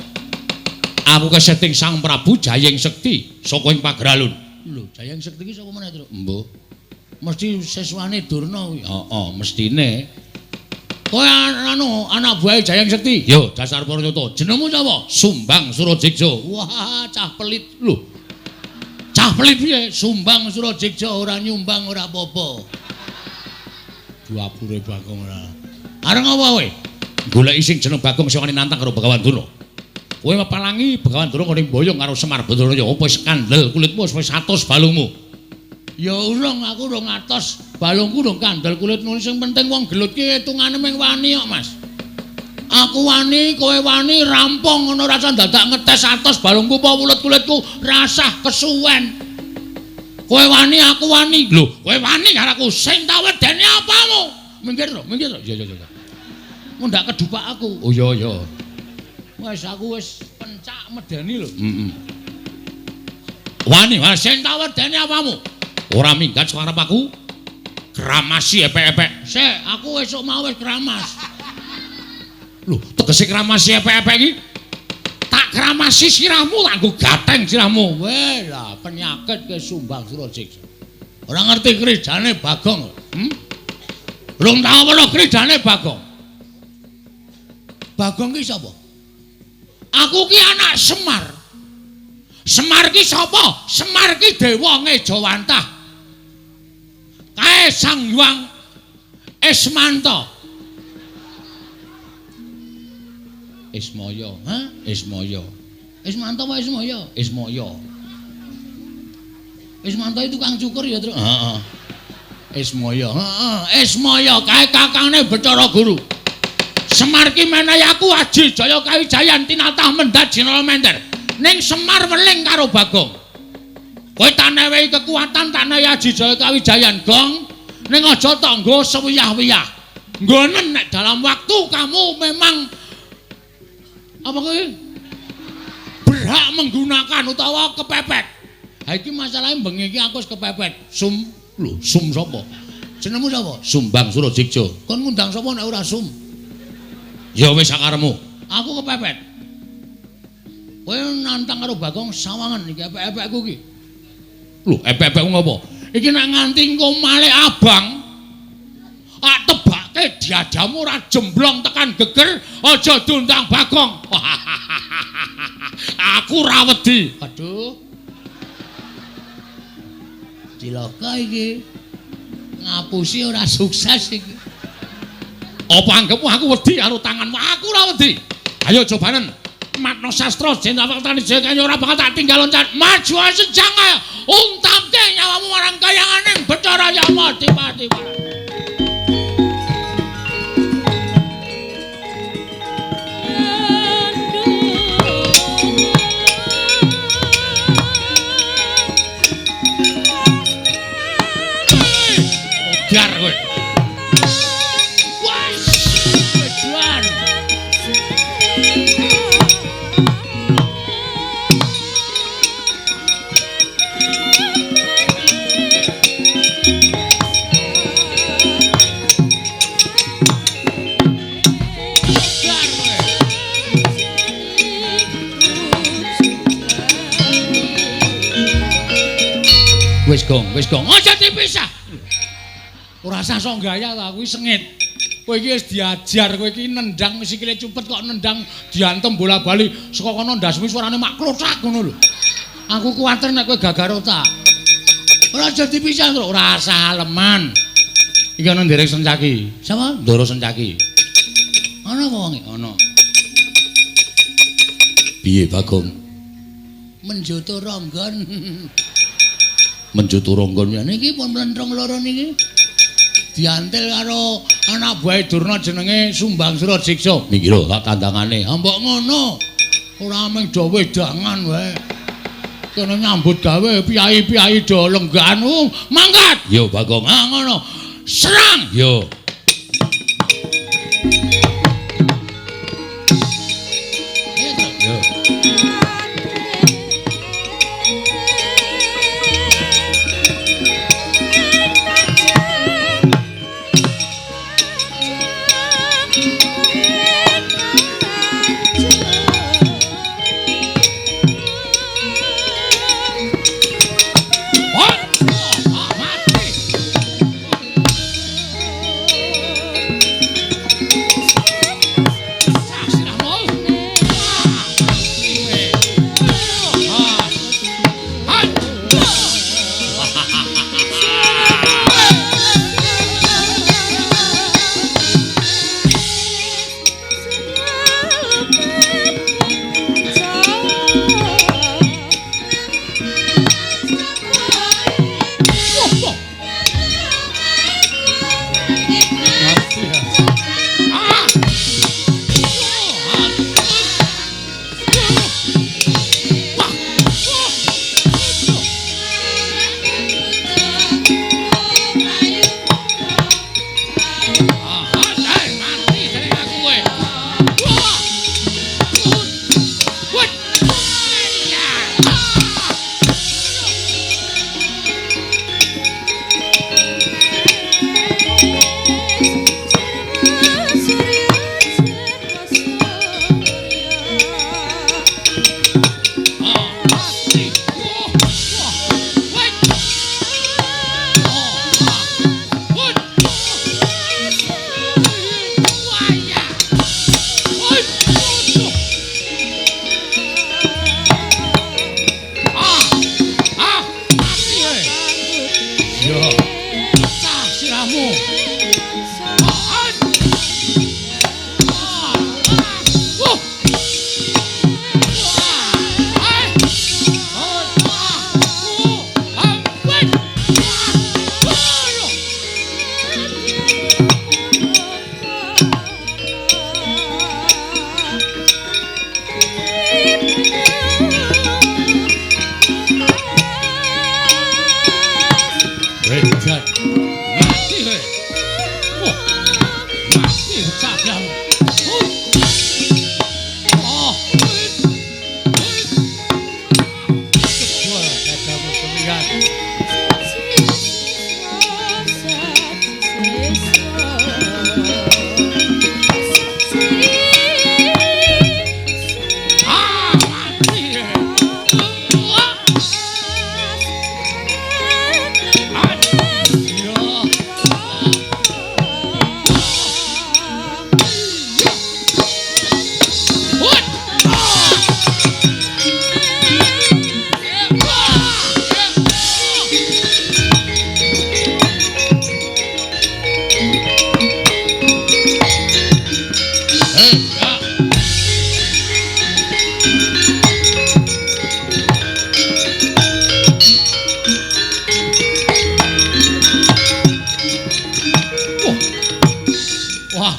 Aku keseting Sang Prabu Jayeng Sekti saka ing Pageralun. Lho, Jayeng Sekti iki saka meneh, Truk? Mbuh. Mesti siswane Durna kuwi. Heeh, mestine. Kowe anu anak buahe Jayeng Sekti? Yo, dasar Paranyata. Jenengmu sapa? Sumbang Surajeksa. Wah, cah pelit. Lho. Cah pelit piye? Sumbang Surajeksa ora nyumbang ora apa-apa. Dapure Bagong ora. Areng apa kowe? Goleki sing jeneng Bagong sing wani nantang karo Begawan Durna. Kowe mepalangi Begawan Durna ngene mboyong karo Semar Badranaya. Apa wis kandel kulitmu wis 100 balungmu? Ya urung, aku urung atos. Balungku urung kandel kulitmu. Sing penting wong gelut ki hitungane mung wani kok, Mas. Aku wani, kowe wani, rampung ngono rasa dadak ngetes atos balungku apa wulet kulitku rasah kesuwen. Kowe wani, aku wani. Lho, kowe wani karo aku. Sing tak wedeni apamu? Minggir to, minggir to. Iya, iya, iya. Mundak kedupak aku. Oh iya, iya. Wis aku wis pencak medeni lho. Heeh. Wani, wah sing tak wedeni apamu? Ora minggat saka arep aku. Kramasi epek-epek. Sik, aku esuk mau wis kramas. Lho, tegese kramasi epek-epek iki? Tak kramasi sirahmu, tak nggo gateng sirahmu. Weh lah, penyakit ke Sumbang Surajeksa. Ora ngerti krijane Bagong. Rung tau weruh krijane Bagong. Bagong ki sapa? Aku ki anak Semar. Semar ki sapa? Semar ki dewa ngejawantah. Kae Sang Hyang Ismanta. Ismaya, ha? Ismaya. Ismanta apa Ismaya? Ismaya. Ismanta itu tukang cukur ya, Truk? Heeh. Ismaya, heeh. Ismaya kae kakangne Bathara Guru. Semar ki menehi aku aji jaya kawijayan tinatah mendhat jinala mender. Ning Semar weling karo Bagong. Kowe tak newehi kekuatan, tak newehi aji jaya kawijayan, Gong. Ning aja tok nggo sewiyah-wiyah. Nggonen nek dalam waktu kamu memang apa kowe berhak menggunakan utawa kepepet. Ha iki masalahe bengi iki aku wis kepepet. Sum, lho, sum sapa? Jenengmu sapa? Sumbang Surajeksa. Kon ngundang sapa nek ora sum? Ya wis sakarepmu. Aku kepepet. Kowe nantang karo Bagong sawangan iki epek-epekku iki. Lho, epek-epekku ngopo? Iki nek nganti engko malik abang, tak tebake diadamu ora jemblong tekan geger, aja diundang Bagong. Aku ora wedi. Aduh. Cilaka iki. Ngapusi ora sukses iki. Apa anggepmu aku wedi karo tanganmu? Aku ora wedi. Ayo cobanen. Matno sastra jeneng waktane jaya ora bakal tak tinggal loncat. Maju sejang ayo. Untamke nyawamu marang kayanganing Bathara Yama Dipati. Biar kowe. Wes, biar. Wis gong, wis gong. Aja dipisah. Ora usah sok gaya ta, kuwi sengit. Kowe iki wis diajar, kowe iki nendang sikile cupet kok nendang diantem bola-bali saka kono ndasmu suarane mak klothak ngono lho. Aku kuwatir nek kowe gagar otak. Ora aja dipisah, Truk. Ora saleman. Iki ana nderek Sencaki. Sapa? Ndara Sencaki. Ana apa wonge? Ana. Piye, Bagong? Menjoto ronggon. Menjoto ronggon niki pun mlentrung loro niki. Diantil karo anak buahe Durna jenenge Sumbang Surajiksa. Niki lho tak tandangane. Ha mbok ngono. Ora mung do wedangan wae. Kene nyambut gawe piyai-piyai do lenggahan. Mangkat. Yo Bagong. Ha ngono. Serang. Yo. Yo.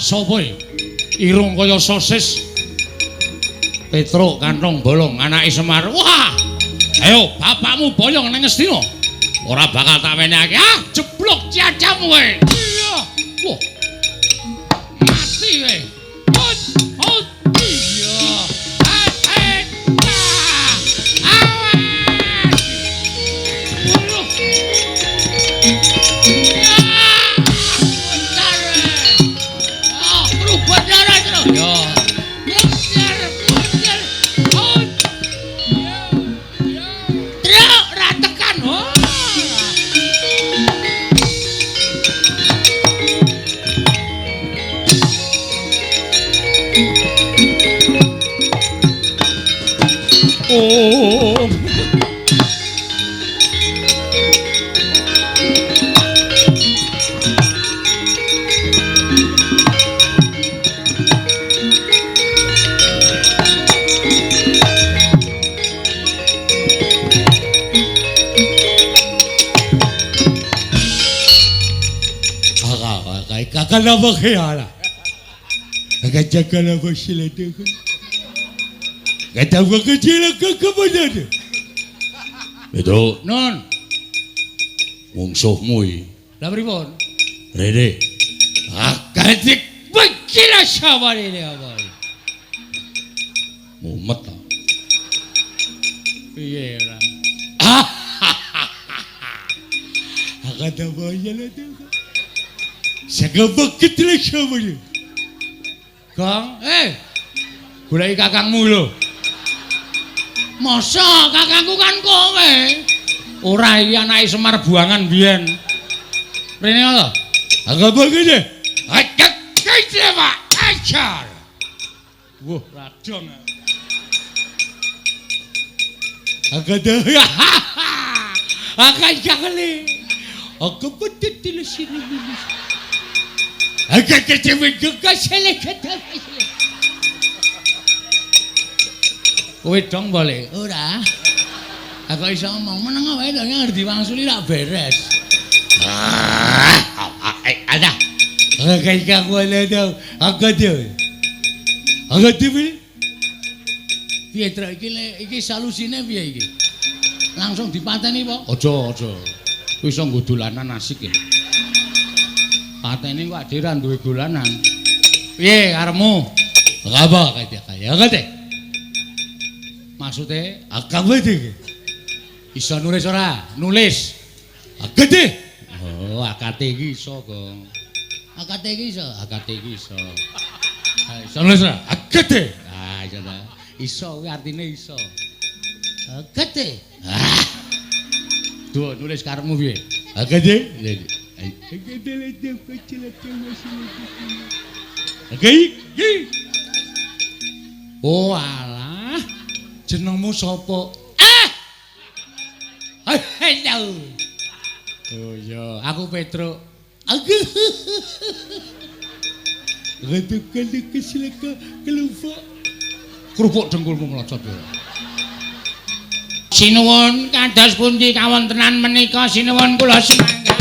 Sapa iki? Irung kaya sosis. Petruk kantong bolong anake Semar. Wah! Ayo bapakmu boyong nang Ngastina. Ora bakal tak wenehake. Ah, jeblok ciacamu kowe. Iya. Wah. Mati kowe. Hot, hot. Iya. Ah, awas. Waduh. Akan apa khiala. Akan jaga apa sila tu. Kata apa kecil ke kepada. Petro, non. Mungsuhmu iki. Lah pripun? Rene. Akan dikira saware apa. Mumet ta. Piye ora? Akan apa sila tu. Segebek kecil saware. Gong, goleki kakangmu lho. Masa kakangku kan kowe? Ora iki anake Semar buangan biyen. Rene lho. Agak begini. Agak kece Pak. Ajar. Wah, radong. Agak dah. Agak jakle. Aku betul sini. Agak kece gegas selek. Kowe dong boleh? Ora. Aku iso ngomong meneng wae to ngerti wangsuli rak beres. Ada. Kayak aku ada. Aku dhewe. Aku dhewe. Piye truk iki iki solusine piye iki? Langsung dipateni apa? Aja, aja. Kuwi iso nggo dolanan asik ya. Pateni kok dhewe ra duwe dolanan. Piye karepmu? Apa kaya kaya. Maksude agama iki. Iso nulis ora? Nulis. Agate. Oh, akate iki iso, Gong. Akate iki iso, akate iki iso. Iso nulis ora? Agate. Ah, iso ta. Iso kuwi artine iso. Agate. Ah. Duh, nulis karepmu piye? Agate. Agate. Oh, alah. Jenengmu sapa? Ah! Hello. Oh iya, aku Petruk. Aku. Kerupuk dengkulmu mlocot ya. Sinuwun kados pundi kawontenan menika sinuwun kula sumangga.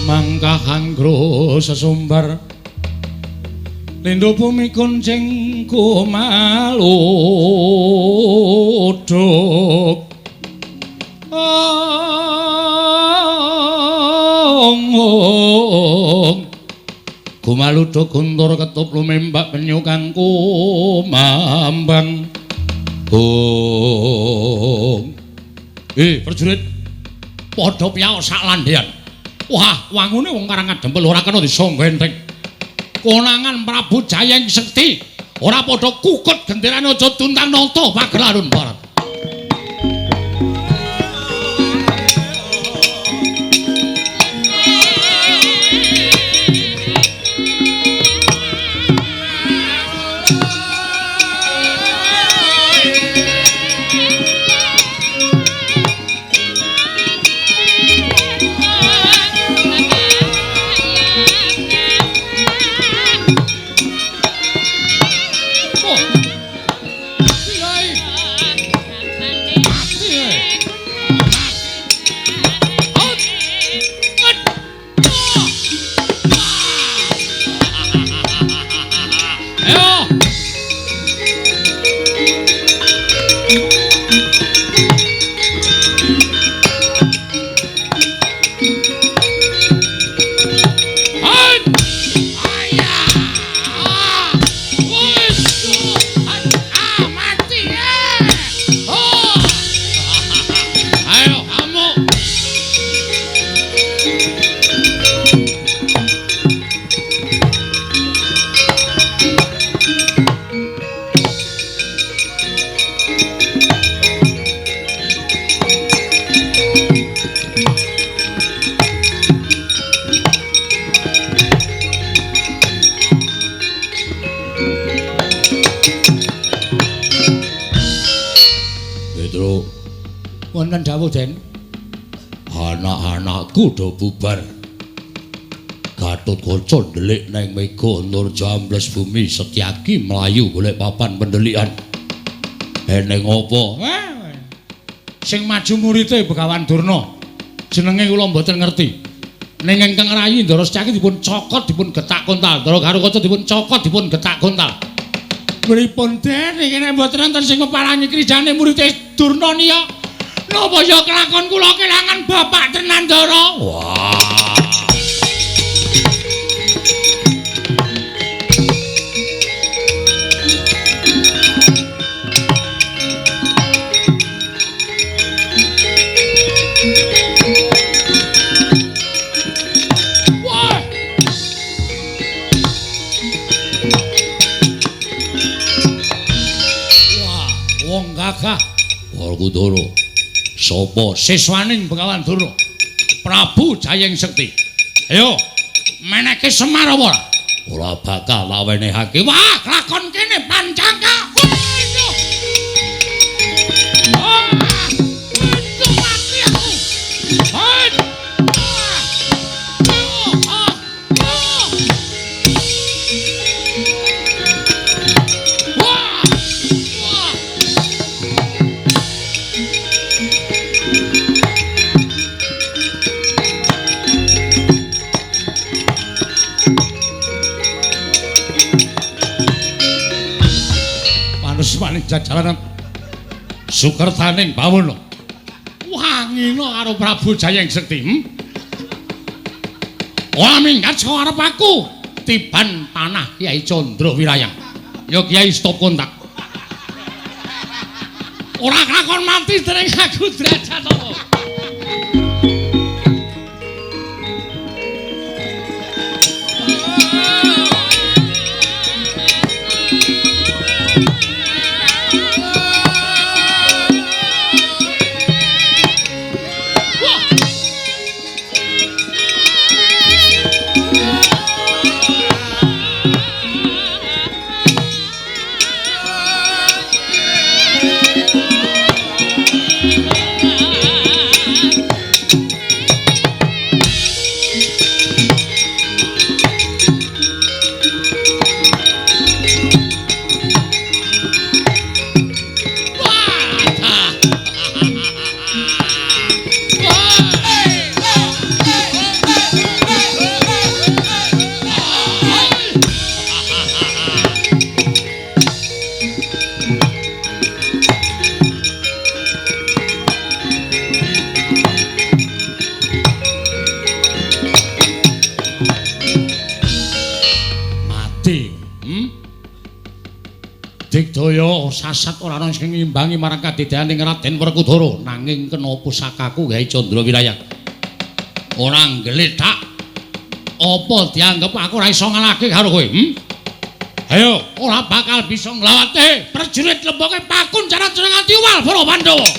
Mangkahangro sesumbar lindho bumi kuncing kumaluduk ong kumaluduk guntur ketup lumembak penyu kang kumambang. Ong prajurit padha piyaok sak landhean. Wah, wangune wong Karang Adempel ora kena disangga enteng. Konangan Prabu Jayeng Sekti ora padha kukut genderane aja tuntang nata Pagelaran Barat. dawuh, Den? Anak-anakku do bubar. Gatotkaca ndelik neng mega nur jambles bumi, Setyaki mlayu golek papan pendelikan. Eneng apa? Sing maju murite Begawan Durna. Jenenge kula mboten ngerti. Ning ingkang rayi Ndara Setyaki dipun cokot dipun getak kontal. Ndara Garukaca dipun cokot dipun getak kontal. Pripun Den iki nek mboten wonten sing ngeparangi krijane murite Durna niya? Napa ya kelakon kula kelangan bapak tenan Ndara? Wah. Werkudara sapa siswaning Begawan Durna Prabu Jayeng Sekti. Ayo meneke Semar apa ora? Ora bakal tak wenehake. Wah, lakon kene pancangka. Jajalanan sukertaning bawana wangina karo Prabu Jayeng Sekti. Ora minggat saka arep aku tiban panah Kyai Candra Wirayang. Ya Kyai stop kontak. Ora kelakon mati dening aku derajat apa. Digdaya sasat ora ana sing ngimbangi marang kadedaning Raden Werkudara, nanging kena pusakaku gawe Candra Wirayang. Ora nggletak. Apa dianggep aku ora iso ngalahke karo kowe? Ayo, ora bakal bisa nglawate prajurit lemboke pakun jaran nganti uwal para Pandhawa.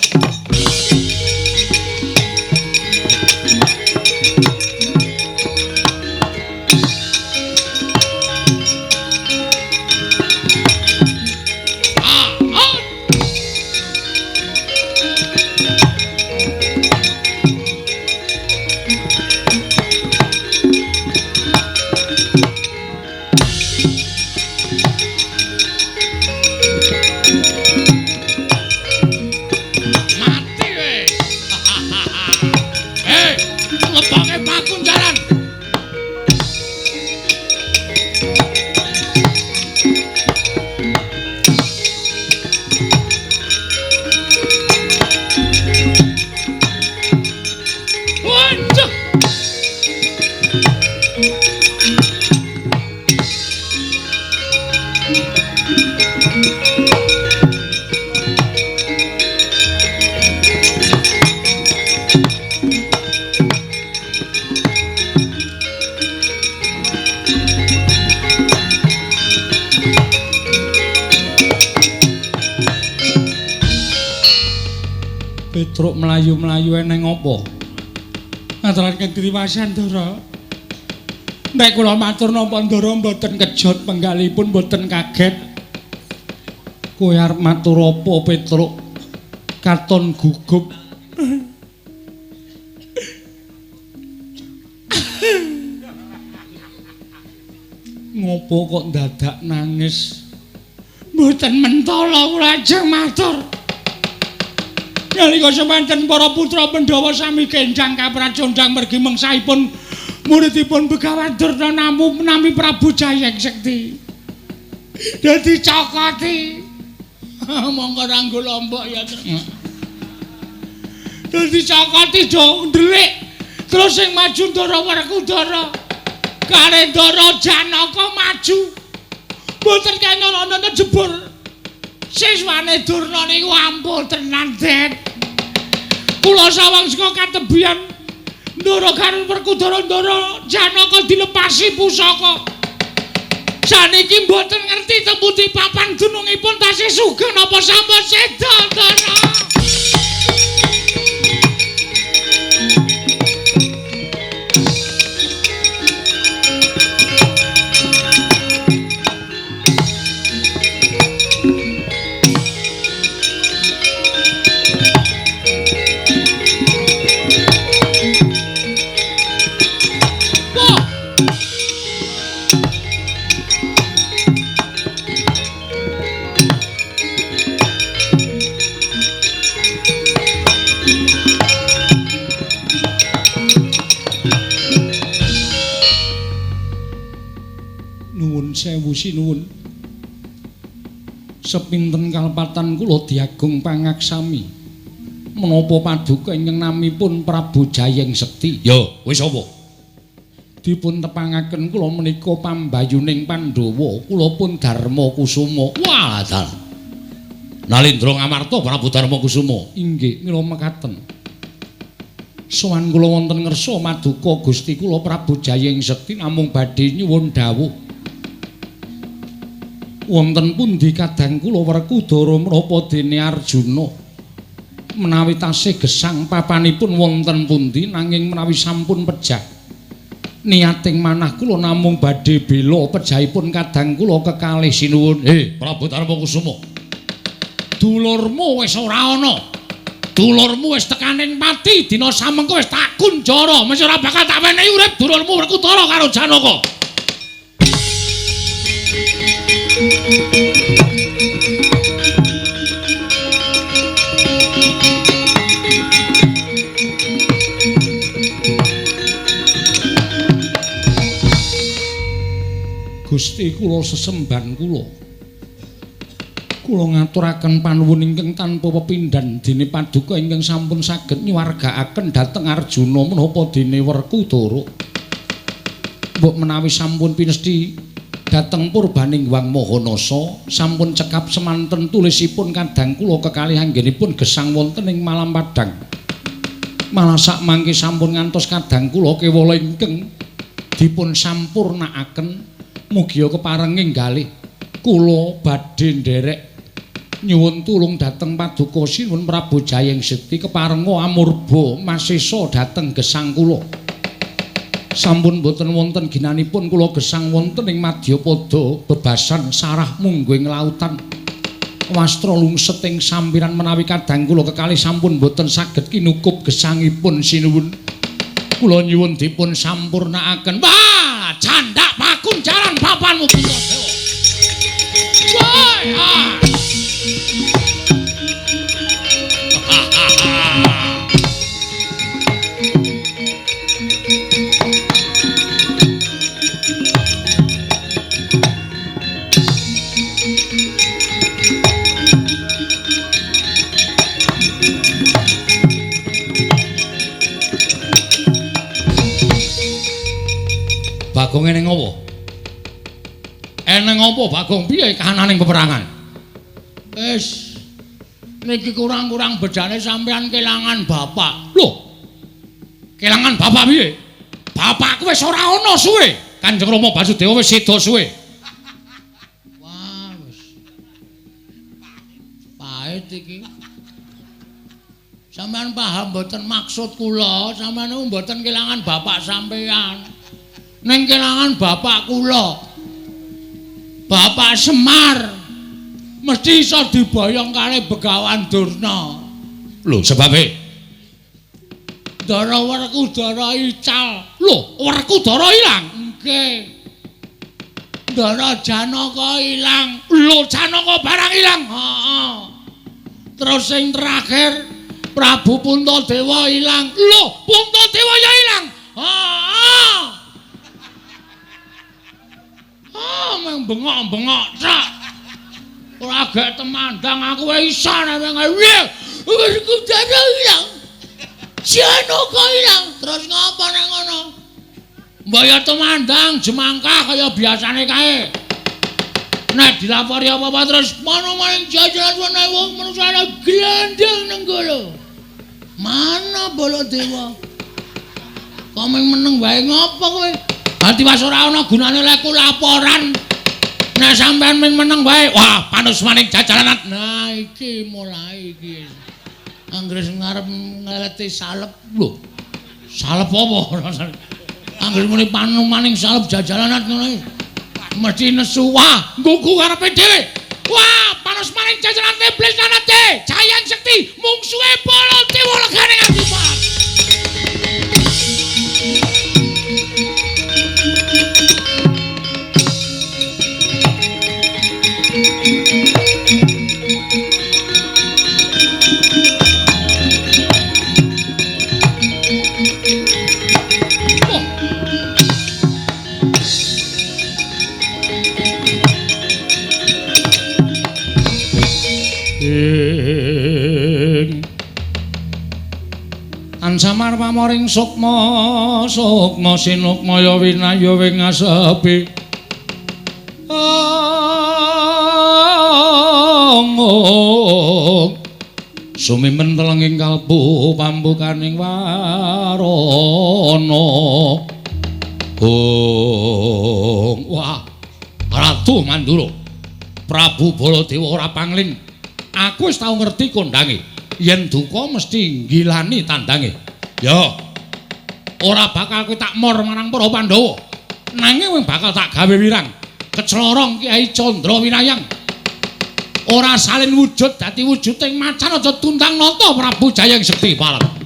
Petruk mlayu-mlayu eneng apa? Ngaturaken kriwasan, Ndara. Nek kula matur napa Ndara mboten kejot penggalipun mboten kaget. Kowe arep matur apa, Petruk? Katon gugup. Ngopo kok dadak nangis? Mboten mentala kula ajeng matur. Nalika semanten para putra Pandhawa sami kenjang kapracondang mergi mengsahipun muridipun Begawan Durna namu nami Prabu Jayeng Sekti. Dadi cokoti. Monggo ranggo lombok ya. Dadi cokoti do ndelik. Terus sing maju Ndara Werkudara. Kare Ndara Janaka maju. Mboten kena ana jebur. Siswane Durna niku ampuh tenan, Det. Kula sawang saka katebian Ndara karo Werkudara Ndara Janaka dilepasi pusaka. Saniki mboten ngerti teng pundi papan dunungipun tasih sugeng napa sampun seda, Ndara. Sewu sinuwun. Sepinten kalepatan kula diagung pangaksami. Menapa paduka ingkang namipun Prabu Jayeng Sekti? Ya, wis apa? Dipun tepangaken kula menika pambayuning Pandhawa, kula pun Darma Kusuma. Wah, dalah. Nalindra Ngamarta Prabu Darma Kusuma. Inggih, mila mekaten. Sowan kula wonten ngersa maduka Gusti kula Prabu Jayeng Sekti namung badhe nyuwun dawuh. Wonten pundi kadang kula Werkudara menapa dene Arjuna menawi tasih gesang papanipun wonten pundi nanging menawi sampun pejah niating manah kula namung badhe bela pejahipun kadang kula kekalih sinuwun. Prabu Darma Kusuma, dulurmu wis ora ana, dulurmu wis tekaning pati dina samengko wis tak kunjara, mesti ora bakal tak wenehi urip dulurmu Werkudara karo Janaka. Gusti kula sesemban kula. Kula ngaturaken panuwun ingkang tanpa pepindhan dene paduka ingkang sampun saged nyuwargaaken dhateng Arjuna menapa dene Werkudara. Mbok menawi sampun pinesthi dhateng purbaning Hyang Mahanasa sampun cekap semanten tulisipun kadang kula kekalih anggenipun gesang wonten ing Malam Padang. Malah sak mangke sampun ngantos kadang kula kewala ingkang dipun sampurnakaken mugia keparenging galih kula badhe nderek nyuwun tulung dhateng paduka Sinuwun Prabu Jayeng Sekti keparenga amurba masesa dhateng gesang kula. Sampun boten wonten ginanipun kula gesang wonten ing madyapada bebasan sarah mungguing lautan. Wastra lungset ing sampiran menawi kadang kula kekalih sampun boten saged kinukup gesangipun sinuwun. Kula nyuwun dipun sampurnakaken. Wah, candak pakunjaran papanmu Puntadewa. Woi, ah. Bagong eneng apa? Eneng apa Bagong? Piye kahananing peperangan? Wis niki kurang-kurang bedane sampean kelangan bapak. Lho. Kelangan bapak piye? Bapakku wis ora ana suwe. Kanjeng Rama Basudewa wis seda suwe. Wah, wis. Pahit iki. Sampean paham mboten maksud kula? Sampean niku mboten kelangan bapak sampean. Ning kelangan bapak kula. Bapak Semar mesti iso diboyong kali Begawan Durna. Lho, sebabe Ndara Werkudara ical. Lho, Werkudara ilang? Nggih. Ndara Janaka ilang. Lho, Janaka barang ilang. Heeh. Terus sing terakhir Prabu Puntadewa ilang. Lho, Puntadewa ya ilang. Heeh. Ah, meng bengok-bengok cak. Ora gek temandang aku wae iso nek piye. Werkudara ilang. Janaka ilang. Terus ngapa nek ngono? Mbok ya temandang jemangkah kaya biasane kae. Nek dilapori apa-apa terus mono maring jajaran ana wong manungsa glandang nenggala. Mana Baladewa? Kok meng meneng wae ngopo kowe? Ati was ora ana gunane leku laporan. Nek sampean meng meneng wae, wah panusmaning jajaran. Nah iki mulai iki. Anggere sing arep ngeleti salep lho. Salep apa? Anggere muni panumaning salep jajalanan ngono iki. Mesti nesu wah, nggugu karepe dhewe. Wah, panusmaning jajalan iblis nanate, Jayang Sekti, mungsuhe Baladewa legane ngatipat. Ansamar pamoring sukma sukma sinukmaya winaya wing asepi. Ong sumimen telenging kalbu pambukaning warana. Ong wah Ratu Mandura Prabu Baladewa ora pangling. Aku wis tau ngerti kondange. Yen duka mesti nggilani tandange. Ya. Ora bakal kowe tak mor marang para Pandhawa. Nanging kowe bakal tak gawe wirang. Keclorong Kyai Candra Winayang. Ora salin wujud dadi wujuding macan aja tundang nata Prabu Jayeng Sekti Parang.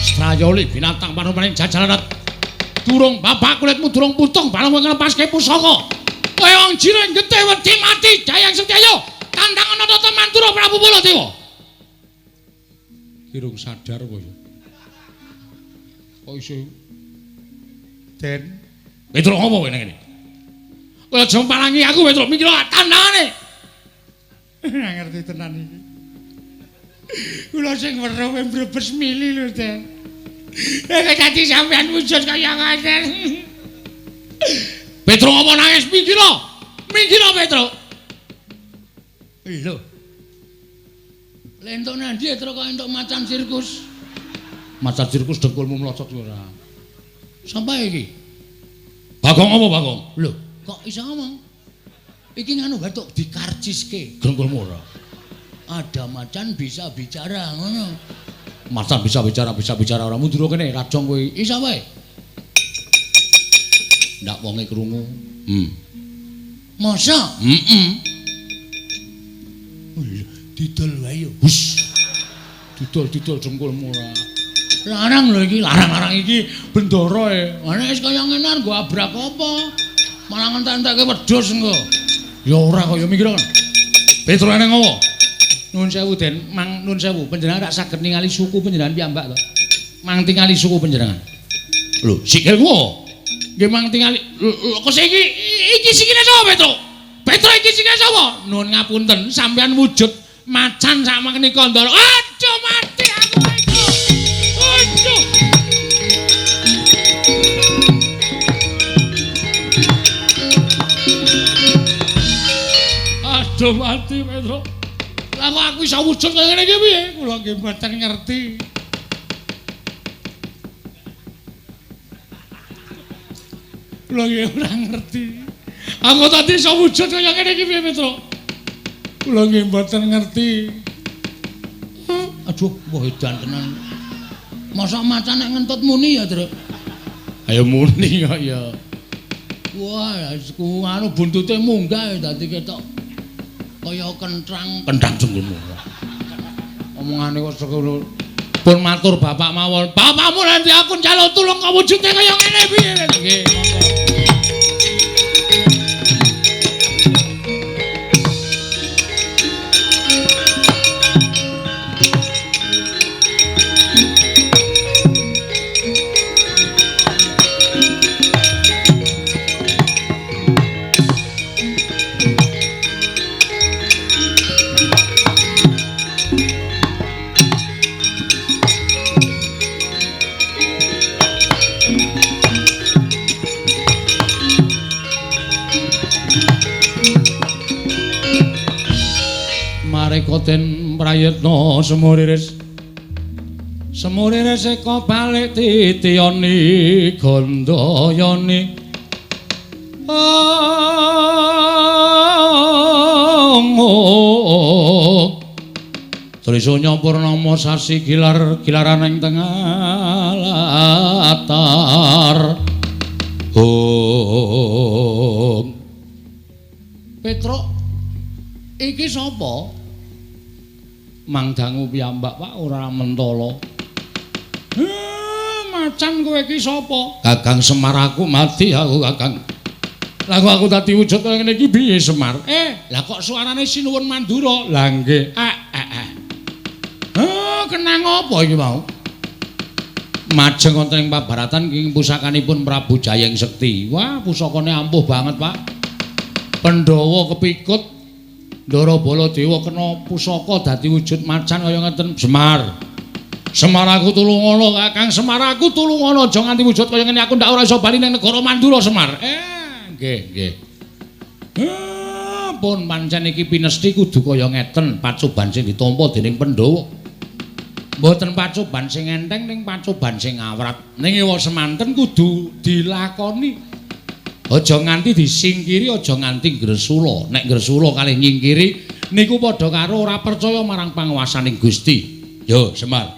Strayoli binatang panumaning jajalarat. Durung bapak kulitmu durung putung bareng kowe nglepaske pusaka. Kowe wong jiring getih wedi mati Jayang Sekti ayo tandang ana tata Mandura Prabu Baladewa. Kirung sadar kowe. Kok iso Den Petruk apa kowe nang kene? Kowe aja palangi aku Petruk mikir tandangane. Ora ngerti tenan iki. Kula sing weruh mbrebes mili lho, Den. Nek dadi sampean wujud kaya ngoten. Petruk apa nangis minggir? Minggir Petruk. Lho. Lentuk nandi Petruk kok entuk macan sirkus. Macan sirkus dengkulmu mlocot ora. Sapa iki? Bagong apa Bagong? Lho, kok iso ngomong? Iki nganu batuk dikarciske. Dengkulmu ora. Ada macan bisa bicara ngono. Macan bisa bicara ora mundur kene rajong kowe. Iso wae. Ndak wonge krungu. Masa? Heeh. Didol wae yo. Hus. Didol-didol dengkulmu ora. Larang lho iki, larang-larang iki bendara e. Ana wis kaya ngene nggo abrak apa? Malah ngentek-entekke wedhus engko. Ya ora kaya mikir kan. Petruk nang ngopo? Nuwun sewu Den, mang nuwun sewu, panjenengan rak saged ningali suku panjenengan piyambak to. Mang tingali suku panjenengan. Lho, sikilku. Nggih mang tingali. Lho, kok iki iki sikile sapa? sapa, Petruk? Petruk iki sing sapa? Nuwun ngapunten, sampeyan wujud macan sak menika Ndara. Aduh mati aku iki. Aduh. Aduh mati Petruk. Lah kok aku iso wujud kaya ngene iki piye? Kula nggih mboten ngerti. Kula nggih ora ngerti. Aku tadi iso wujud kaya ngene iki piye, Petruk? Kula nggih mboten ngerti. Aduh, wah edan tenan. Mosok macan nek ngentut muni ya, Truk? Ayo muni kok ya. Wah, ku anu buntute munggah dadi ketok kaya kentrang, kentrang jenggelmu. Omongane kok sekono. Pun matur bapak mawon. Bapakmu nanti aku njaluk tulung kok wujude kaya ngene piye? Nggih, monggo. Den prayitna semuriris semuriris eka balik titiyani gandayani Trisunya purnama sasi gilar gilaran ing tengah latar. Hong Petruk iki sapa? Mangdangu piyambak Pak ora mentala. Macan kowe iki sapa? Kakang Semar aku mati aku Kakang. Lah kok aku dadi wujud kaya ngene iki piye Semar? Lah kok suarane Sinuwun Mandura? Lah nggih. Kenang apa iki mau? Majeng wonten ing pabaratan ing pusakanipun Prabu Jayeng Sekti. Wah, pusakane ampuh banget, Pak. Pandhawa kepikut Ndara Baladewa kena pusaka dadi wujud macan kaya ngeten. Semar. Semar aku tulungono, Kakang Semar aku tulungono, aja nganti wujud kaya ngene aku ndak ora iso bali ning negara Mandura Semar. Nggih, nggih. Pun pancen iki pinesti kudu kaya ngeten, pacoban sing ditampa dening Pandhawa. Mboten pacoban sing enteng ning pacoban sing awrat. Ning ewa semanten kudu dilakoni. Aja nganti disingkiri, aja nganti gresula. Nek gresula kalih nyingkiri niku padha karo ora percaya marang panguwasaning Gusti. Yo, Semar.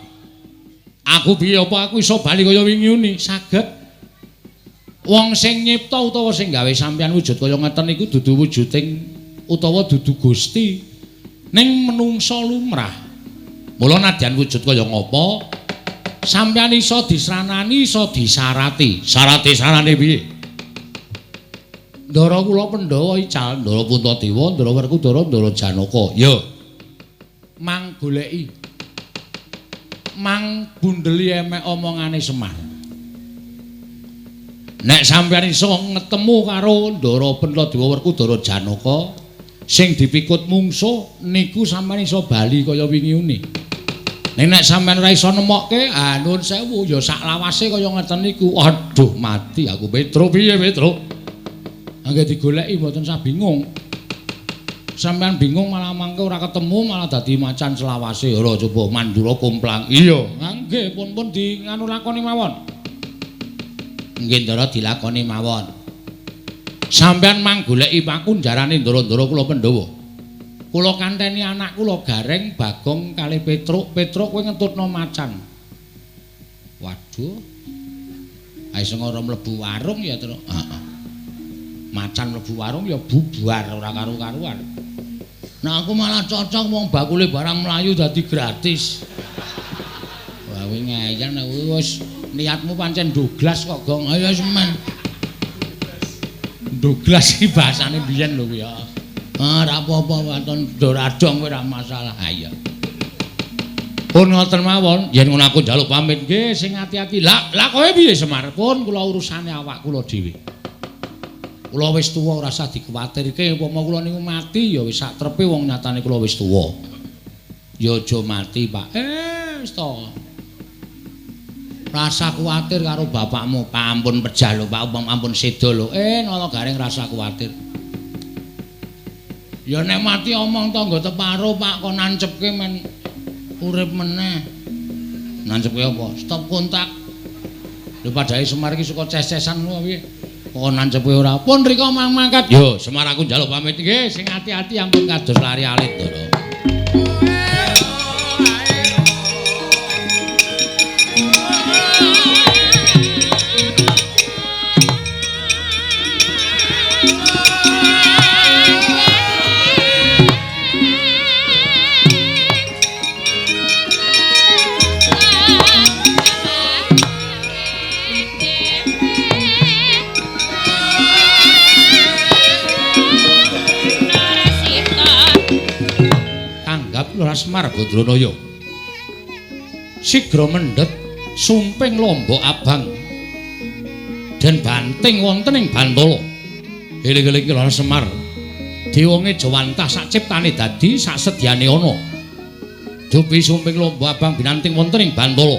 Aku piye apa aku iso bali kaya wingi uni? Saged. Wong sing nyipta utawa sing gawe sampeyan wujud kaya ngeten niku dudu wujuding utawa dudu Gusti. Ning menungsa lumrah. Mula nadyan wujud kaya ngapa, sampeyan iso disranani, iso disarati. Sarate sarane piye? Ndara kula Pandhawa ical, Ndara Puntadewa, Ndara Werkudara, Ndara Janaka. Ya. Mang goleki. Mang bundeli emek omongane Semar. Nek sampeyan iso ngetemu karo Ndara Puntadewa, Werkudara, Janaka sing dipikut mungsuh niku sampeyan iso bali kaya wingi uni. Nek nek sampeyan ora iso nemokke, ah nuwun sewu ya sak lawase kaya ngeten niku. Aduh mati aku Petruk piye Petruk? Angge digoleki mboten sah bingung. Sampeyan bingung malah mangke ora ketemu malah dadi macan selawase. Ora coba Mandura komplang. Iya, nggih pun-pun di nganu lakoni mawon. Nggih Ndara dilakoni mawon. Sampeyan mang goleki pakunjarane ndara-ndara kula Pandhawa. Kula kanteni anak kula Gareng, Bagong kalih Petruk. Petruk kowe ngentutno macan. Waduh. Ae sing ora mlebu warung ya, Truk. Heeh. Macan mlebu warung ya bubar ora karu-karuan. Nah aku malah cocok wong bakule barang mlayu dadi gratis. Wah kowe ngeyel nek wis niatmu pancen Douglas kok Gong. Ayo wis men. Douglas iki bahasane biyen lho kuwi ya. Ah ora apa-apa waton doradong kowe ora masalah. Ha iya. Pun ngoten mawon, yen ngono aku njaluk pamit nggih sing ati-ati. Lah lah kowe piye Semar? Pun kula urusane awak kula dhewe. Kula wis tuwa ora usah dikuwatirke, upama kula niku mati ya wis sak trepe wong nyatane kula wis tuwa. Ya aja mati, Pak. Wis to. Rasa kuwatir karo bapakmu, Pak ampun pejah lho, Pak, umpama ampun seda lho. Nala Gareng rasa kuwatir. Ya nek mati omong tangga teparo, Pak, kon nancepke men urip meneh. Nancepke apa? Stop kontak. Lho padhae Semar iki suka ces-cesan ngono piye? Kok nancepke ora? Pun rika mang mangkat. Yo, Semar aku njaluk pamit nggih, sing ati-ati ampun kados lari alit, Ndara. Semar Badranaya sigra mendhet sumping lombok abang den banting wonten ing Bantala. Eling-eling Lor Semar dewange jawantah sak ciptane dadi sak sedyane ana. Dupi sumping lombok abang binanting wonten ing Bantala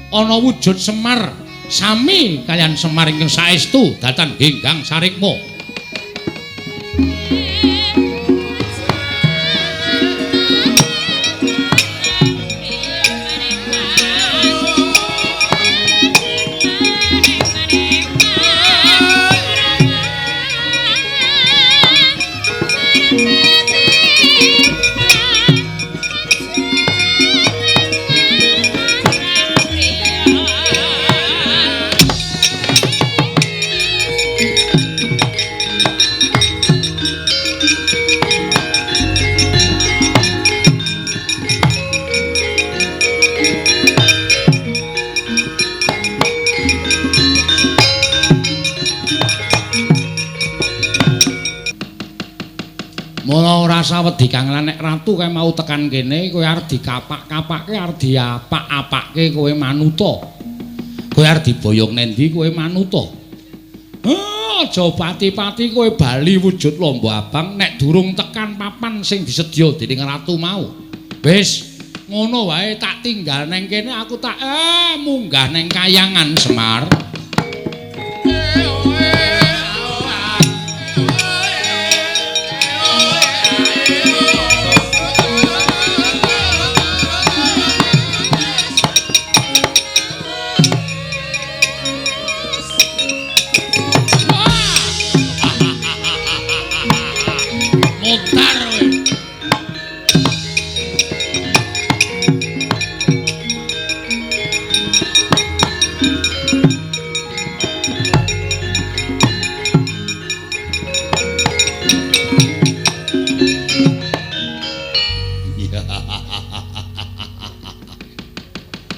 ana wujud Semar sami kaliyan Semar ingkang saestu datan genggang sarikma. Mula ora sawedi Kang lan nek ratu kae mau tekan kene kowe arep dikapak-kapake arep diapak-apake kowe manuta. Kowe arep diboyong nendi kowe manuta. Aja pati-pati kowe bali wujud lombok abang nek durung tekan papan sing disedya dening ratu mau. Wis ngono wae tak tinggal neng kene aku tak munggah neng kayangan Semar.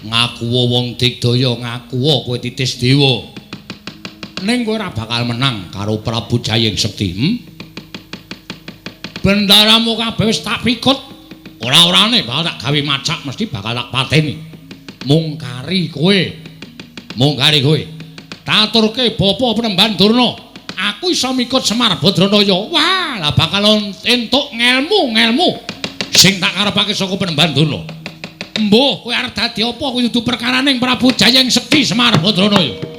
Ngakuwa wong digdaya, ngakuwa kowe titis dewa. Ning kowe ora bakal menang karo Prabu Jayeng Sekti. Bendaramu kabeh wis tak pikut. Ora-orane bakal tak gawe macak, mesti bakal tak pateni. Mung kari kowe. Mung kari kowe. Taturke bapa Penemban Durna. Aku iso mikut Semar Badranaya. Wah, lah bakal entuk ngelmu-ngelmu sing tak karepake saka Penemban Durna. Mbuh, kowe arep dadi apa kuwi dudu perkaraning Prabu Jayeng Sekti Semar Badranaya.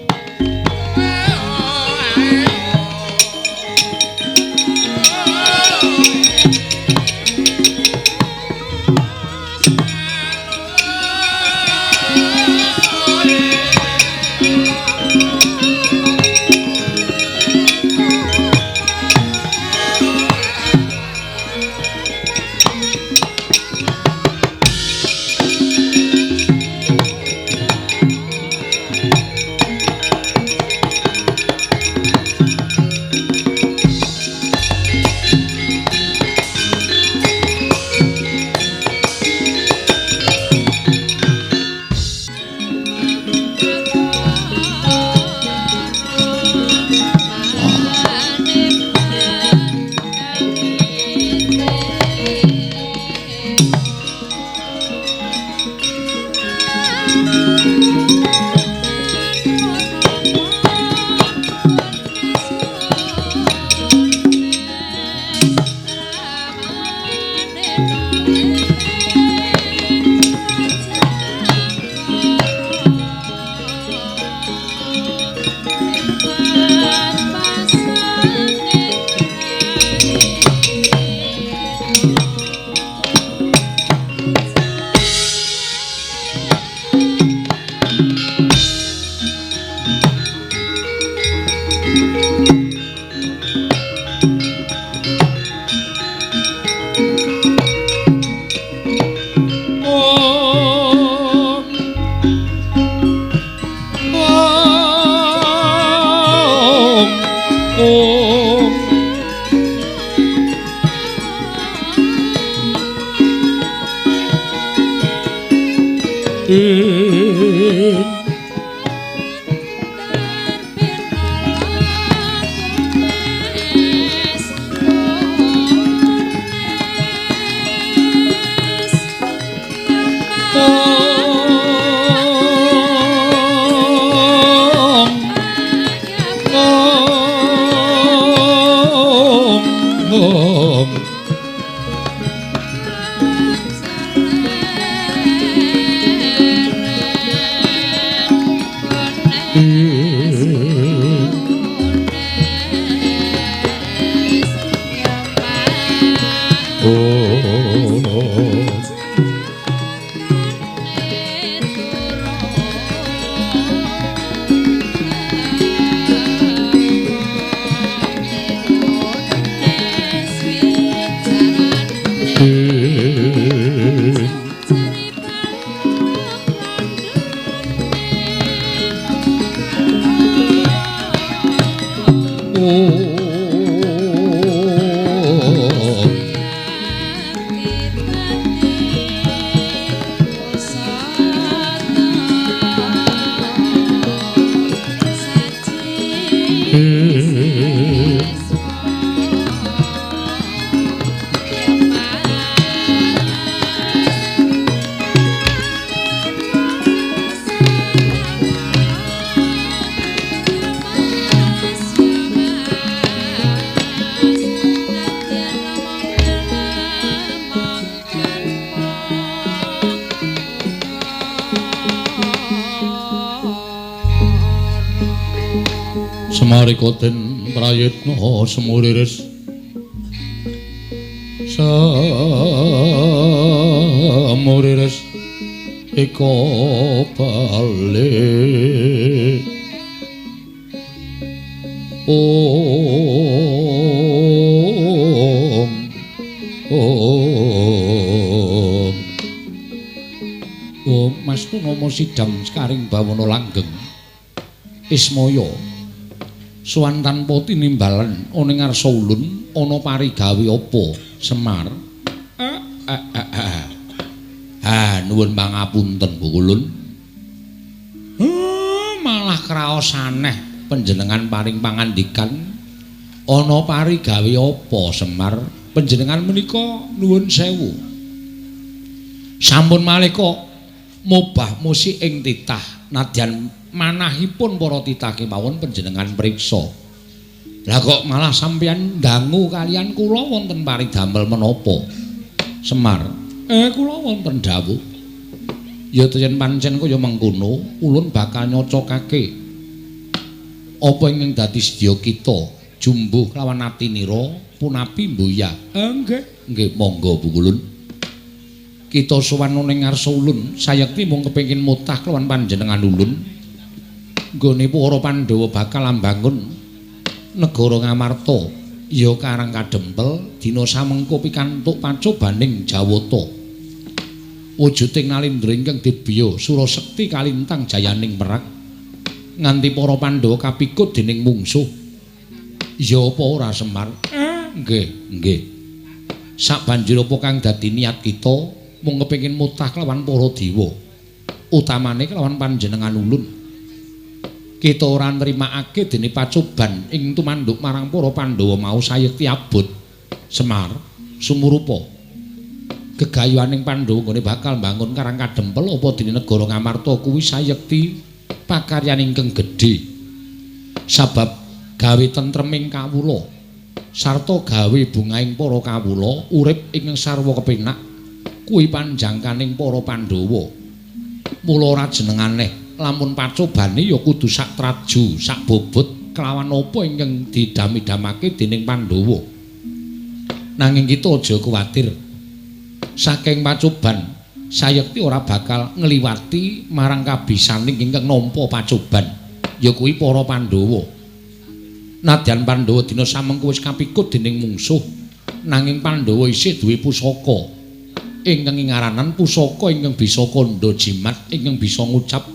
Semarika den prayitna semuriris semuriris eka bali om om om Mas Purnomo sidang sekaring bawana langgeng Ismaya sowan tanpa tinimbalen ana ngarsa ulun ana parigawe apa Semar? Ha nuwun pangapunten Bu Ulun. Malah kraos aneh panjenengan paring pangandikan ana parigawe apa Semar? Panjenengan menika nuwun sewu. Sampun malih kok mobah musik ing titah nadyan manahipun para titah kemawon panjenengan priksa. Lah kok malah sampeyan dangu kalian kula wonten paridamel menapa? Semar. Kula wonten dawuh. Ya yen pancen kaya mengkono, ulun bakal nyocokake apa ingkang dadi sedya kita jumbuh lawan atinira punapi mboya. Nggih, nggih monggo Bu Ulun. Kita sowan ning ngarsa ulun, sayekti mung kepengin mutah kelawan panjenengan ulun. Nggone para Pandhawa bakal ambangun negara Ngamarta ya Karang Kadempel dina samengko pikantuk pacobaning Jawata wujuding nalindra ingkang dibya Surasekti kalintang jayaning merak nganti para Pandhawa kapikut dening mungsuh ya apa ora Semar? Nggih nggih sabanjur apa kang dadi niat kita mung kepengin mutah kelawan para dewa utamane kelawan panjenengan ulun. Kita ora nrimakake dene pacoban ing tumanduk marang para Pandhawa mau sayekti abot Semar sumurupa gegayuhaning Pandhawa nggone bakal mbangun Karang Kadempel apa dene negara Ngamarta kuwi sayekti pakaryan ingkang gedhe sabab gawe tentreming kawula Sarta gawe bungahing para kawula urip ingkang sarwa kepenak kuwi panjangkaning para Pandhawa. Mula ora jeneng aneh lamun pacobane ya kudu sak traju, sak bobot kelawan apa ingkang didham-idhamake dening Pandhawa. Nanging kita aja kuwatir. Saking pacoban sayekti ora bakal ngliwati marang kabisaning ingkang nampa pacoban, ya kuwi para Pandhawa. Nadyan Pandhawa dina samengko wis kapikut dening mungsuh, nanging Pandhawa isih duwe pusaka ingkang ingaranan pusaka ingkang bisa kandha jimat, ingkang bisa ngucap,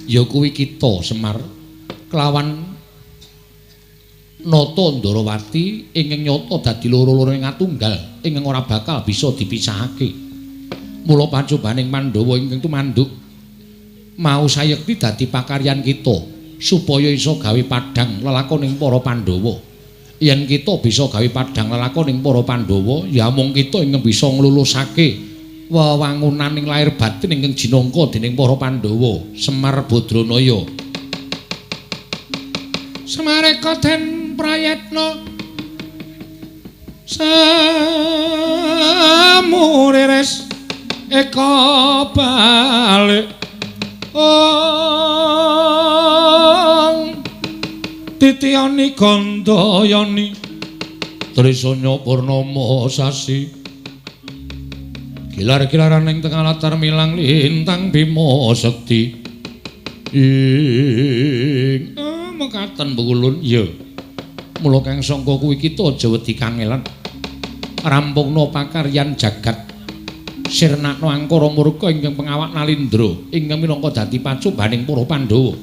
ya kuwi kita Semar kelawan Nata Ndarawati ingkang nyata dadi loro-loro ing atunggal ingkang ora bakal bisa dipisahake. Mula pacobaning Pandhawa ingkang tumanduk mau sayekti dadi pakaryan kita supaya iso gawe padhang lelakoning para Pandhawa. Yen kita bisa gawe padhang lelakoning para Pandhawa, ya mung kita ingkang bisa nglulusake wewangunaning lahir batin ingkang jinangka dening para Pandhawa. Semar Badranaya. Semareka den prayetna samurires eka balik ong titiyani gandayani Trisanya purnama sasi gilar-gilaran ing tengah latar milang lintang bima sekti ing mekaten pengulun. Ya mula kang sangka kuwi kita aja wedi kangelan, rampungna pakaryan jagat, sirnakna angkara murka ingkang pengawak Nalindra ingkang minangka dadi pacobaning para Pandhawa.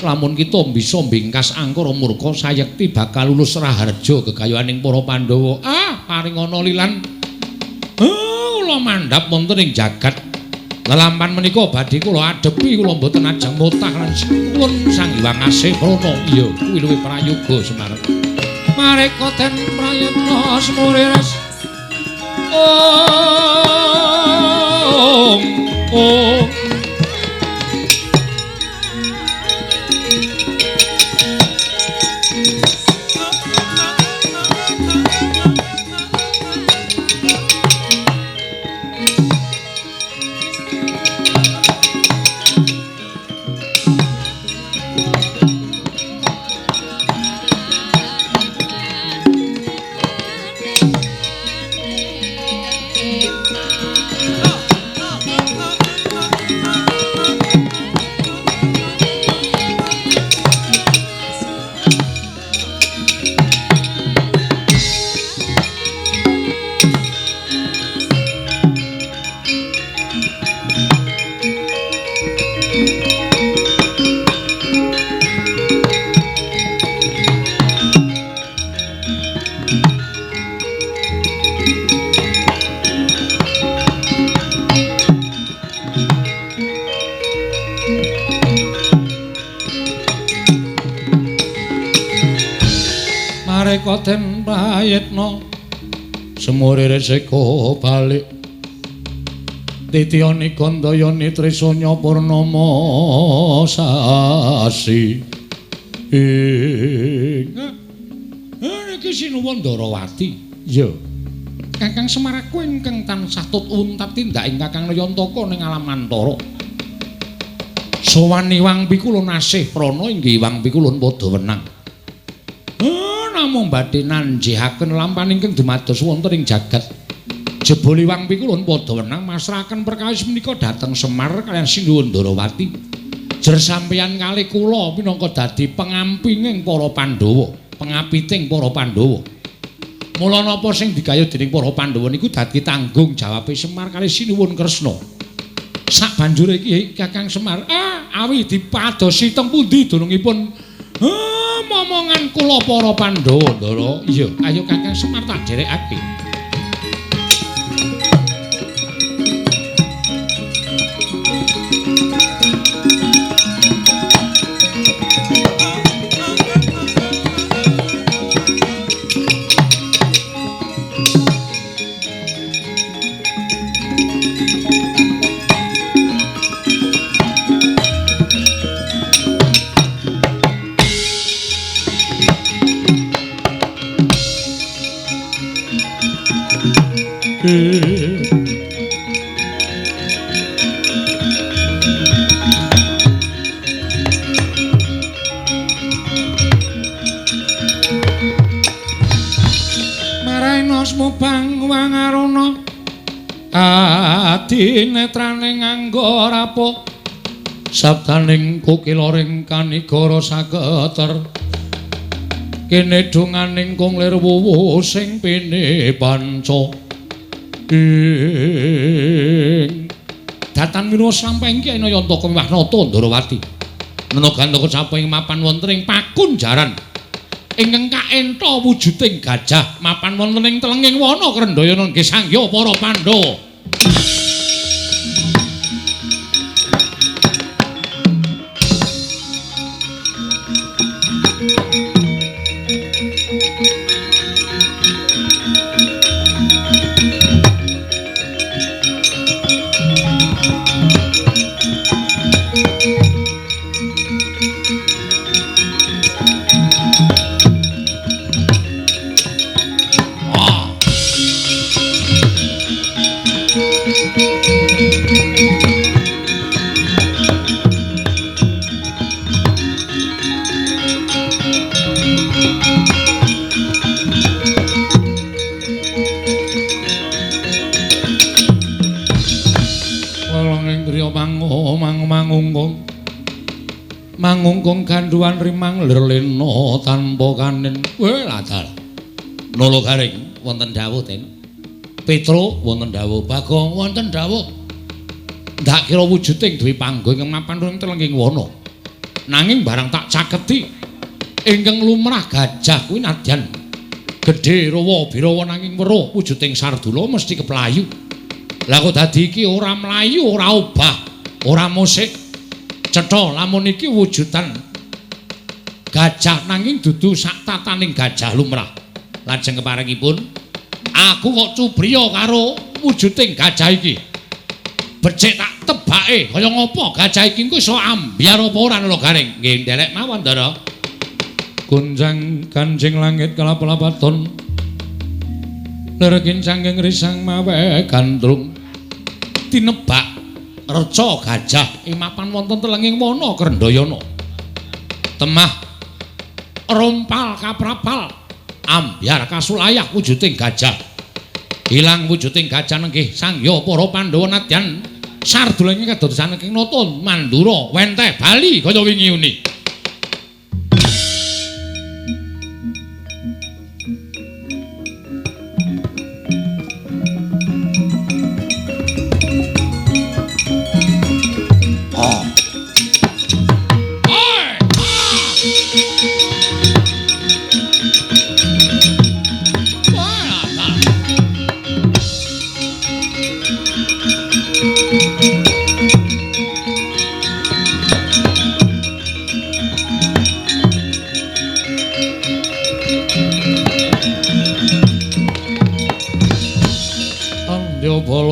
Lamun kita bisa mbingkas angkara murka sayekti bakal lulus raharja gegayuhaning para Pandhawa. Ah, paringana lilan kula mandhap wonten ing jagat. Lelampan menika badhe kula adepi, kula mboten ajeng mutah lan kula Sang Hyang Asih Prana. Iya, kuwi luwih prayoga Semar. Mareka den prayitna semurires. Om om. Den prayitna semurire seka balik titiyani gandayani trisanya purnama sasi ing niki sinuwun Ndarawati. Ya Kakang Semar aku ingkang tansah tut untat tindak ing Kakang Nayantaka ning alam antara. Sowan Iwang Pikulun asih prana inggih Iwang Pikulun padha wenang. Namung badhe nanjihaken lampan ingkang dumados wonten ing jagat. Jebul Iwang Pikulun padha wenang masrahaken perkawis menika dhateng Semar kaliyan Sinuwun Ndarawati. Jer sampeyan kalih kula minangka dadi pengampinging para Pandhawa, pengapiting para Pandhawa. Mula napa sing digayuh dening para Pandhawa niku dadi tanggung jawabe Semar kalih Sinuwun Kresna. Sak banjure iki Kakang Semar, awi dipadosi teng pundi dunungipun momongan kula para Pandhawa, Ndara. Iya, ayo Kakang Semar tak dherekake. Adinetrane nganggo rapuh sabdaning kukiloring kanigara saketer kene donganing kung lir wuwu sing pene panca ing datan winuwa samping ki ana Yantaka miwah Nata Ndarawati nena gantaka sapa ing mapan wonten ing pakunjaran ingkang kaentha wujuding gajah mapan wonten ing telenging wana Krendhayana nggih sangya para Pandhawa. Mangungkung ganduan rimang lerlena tanpa kanen. Weh ladal. Nolo garing wonten dawuh Den. Petro wonten dawuh, Bagong wonten dawuh. Ndak kira wujuding Dwi Panggo ingkang mapan ing telenging wana. Nanging barang tak caketi ingkang lumrah gajah kuwi nadyan gedhe rawa birawa nanging weruh wujuding Sardula mesti keplayu. Lah kok dadi iki ora mlayu, ora obah, ora musik. Cetha lamun iki wujudan gajah nanging dudu sak tataning gajah lumrah. Lajeng keparengipun aku kok cubriya karo wujuding gajah iki. Becik tak tebake kaya ngapa gajah iki engko iso ambyar apa ora lho garing. Nggih nderek mawon Ndara. Kunjang kanjing langit kelap-lapaton lerkin sanggeng risang mawe gandrung tinebak reca gajah ing mapan wonten telenging wana Krendhayana. Temah rompal kaprapal ambyar kasulayah wujuding gajah. Ilang wujuding gajah nenggih sangya para Pandhawa nadyan Sardula ing kadosan ing nata Mandura wenteh bali kaya wingi uni.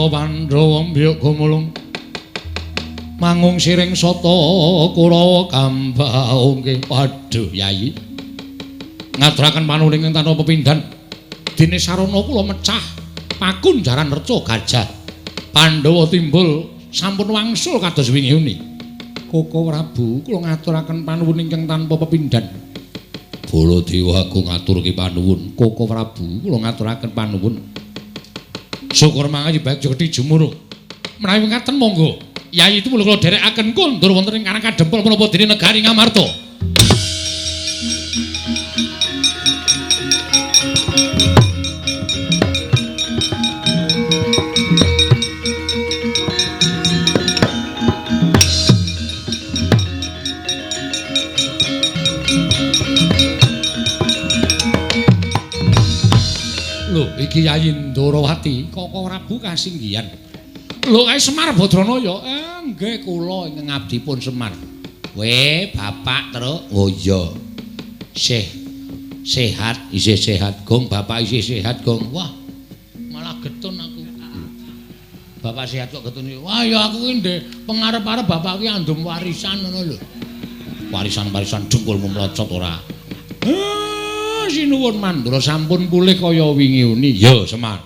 Pandhawa mbyuk gumulung mangung siring sata Kurawa kambaungke. Waduh Yayi, ngaturaken panuwun ingkang tanpa pepindhan dene sarana kula mecah pakunjaran reca gajah Pandhawa timbul sampun wangsul kados wingi uni. Koko Prabu kula ngaturaken panuwun ingkang tanpa pepindhan. Baladewa aku ngaturke panuwun. Koko Prabu kula ngaturaken panuwun. Syukur mangayu bagya gedhi jumurung. Menawi ngaten monggo. Yayi itu kula dherekaken kondur wonten ing Karang Kadempel menapa dene negari Ngamarta. Lho, iki Yayi Ndarawati, Koko Prabu kasinggihan. Lho, kae Semar Badranaya. Nggih kula ingkang abdipun Semar. Weh, Bapak Truk. Oh iya. Sih sehat, isih sehat, Gong. Bapak isih sehat, Gong. Wah, malah getun aku. Bapak sehat kok getun. Wah, ya aku ki ndek pengarep-arep bapak ki andum warisan ngono lho. Warisan-warisan dengkulmu mlocot ora. Sinuwun Mandura sampun pulih kaya wingi uni. Ya, Semar.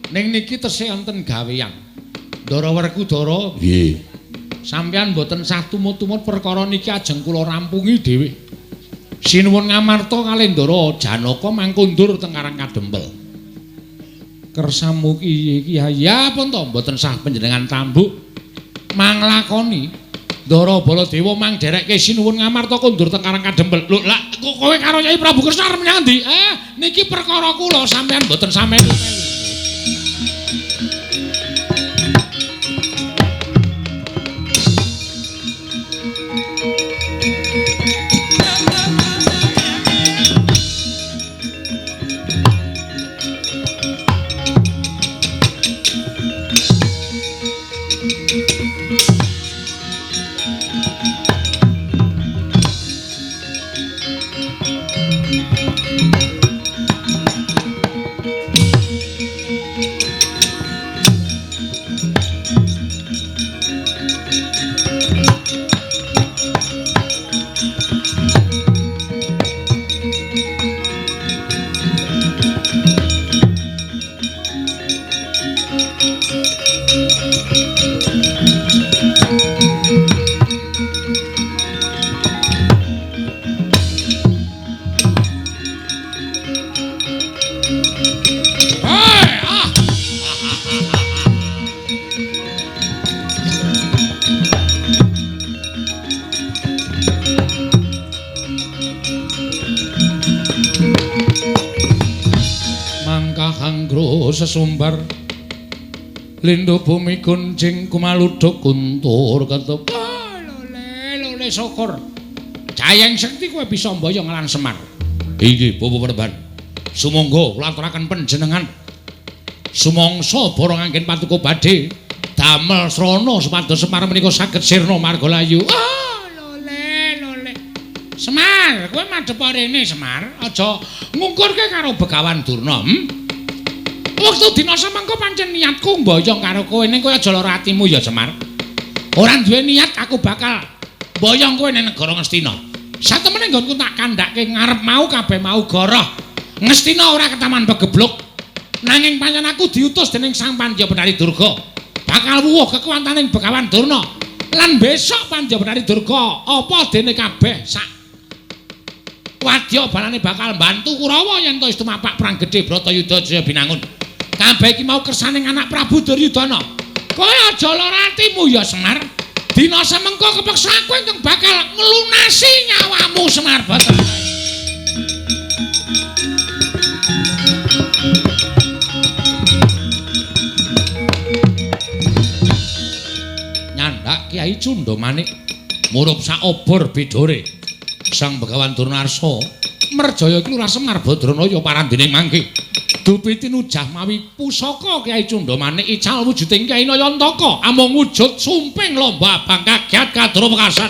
Ning niki tesih enten gawean. Ndara Werkudara, nggih. Sampeyan mboten sah tumut-tumut perkara niki ajeng kula rampungi dhewe. Sinuwun Ngamarta kalih Ndara Janaka mangkundur teng Karang Kadempel. Kersamu ki Kyai ya pun to mboten sah panjenengan tambuk manglakoni Ndara Baladewa mang derekke sinuwun Ngamarta kondur teng Karang Kadempel. Lho lah kowe karo Kyai Prabu Kresna arep menyang endi? Niki perkara kula sampean mboten sampean. Sesumbar lindo bumi gunjing kumaluduk kuntur ketup. Lole lole syukur Jayeng Sekti kowe bisa mboyong lan Semar. Inggih Bapak Perban. Sumangga kula aturaken panjenengan sumangsa borong anggen patuko badhe damel srana supados Semar menika saged sirna marga layu. Lole lole Semar, kowe madhep rene Semar, aja ngungkurke karo Begawan Durna. Wektu dina semengko pancen niatku mboyong karo kowe ning kowe aja lara atimu ya Semar. Ora duwe niat aku bakal mboyong kowe ning negara Ngastina. Satemene nggonku tak kandhake ngarep mau kabeh mau goroh. Ngastina ora ketaman pegebluk. Nanging pancen aku diutus dening Sang Pandya Benari Durga. Bakal wuwuh kekuwataning Begawan Durna. Lan besok Pandya Benari Durga apa dene kabeh sak wadya balane bakal mbantu Kurawa yen to wis tumapak perang gedhe Bratayuda Jaya Binangun. Kabeh iki mau kersaning anak Prabu Duryudana. Kowe aja lara atimu ya Semar. Dina semengko kepeksa aku ingkang bakal nglunasi nyawamu Semar Batra. Nyandak Kyai Cundamanik murup saobor bidore. Sang Begawan Durna Arsa merjaya iki Lurah Semar Badranaya parandene mangke. Dupi tinujah mawi pusaka Kyai Cundamanik ical wujuding Kyai Nayantaka amung wujud sumping lomba abang kagiat kadra wekasan.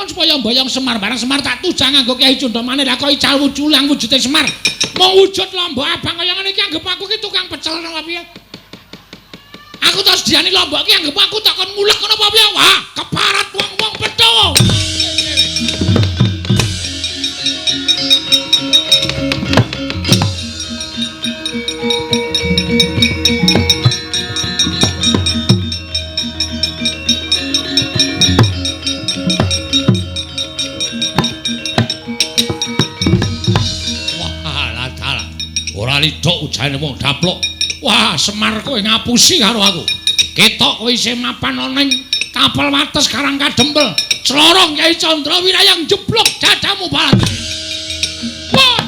Supaya mboyong Semar barang Semar tak tujang nganggo Kyai Cundamane lah kok ical wujulang wujude Semar. Mung wujud lombok abang kaya ngene iki anggep aku ki tukang pecel napa piye? Aku terus diani lombok ki anggep aku tak kon mulek ngono apa piye? Wah, keparat wong-wong petho. Lidok ujane wong daplok. Wah, Semar kowe ngapusi karo aku. Ketok kowe isih mapan ana ning tapel wates Karang Kadempel. Clorong Kyai Candra Wirayang jeblok dadamu balat. Wah.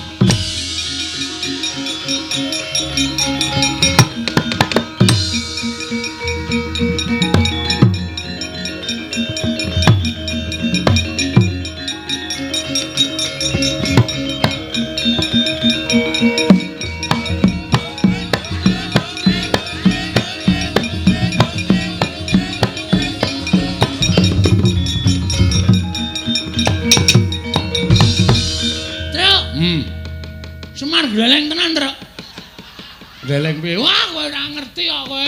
Gleleng tenan, Truk. Gleleng piye? Wah, kowe ora ngerti kok kowe.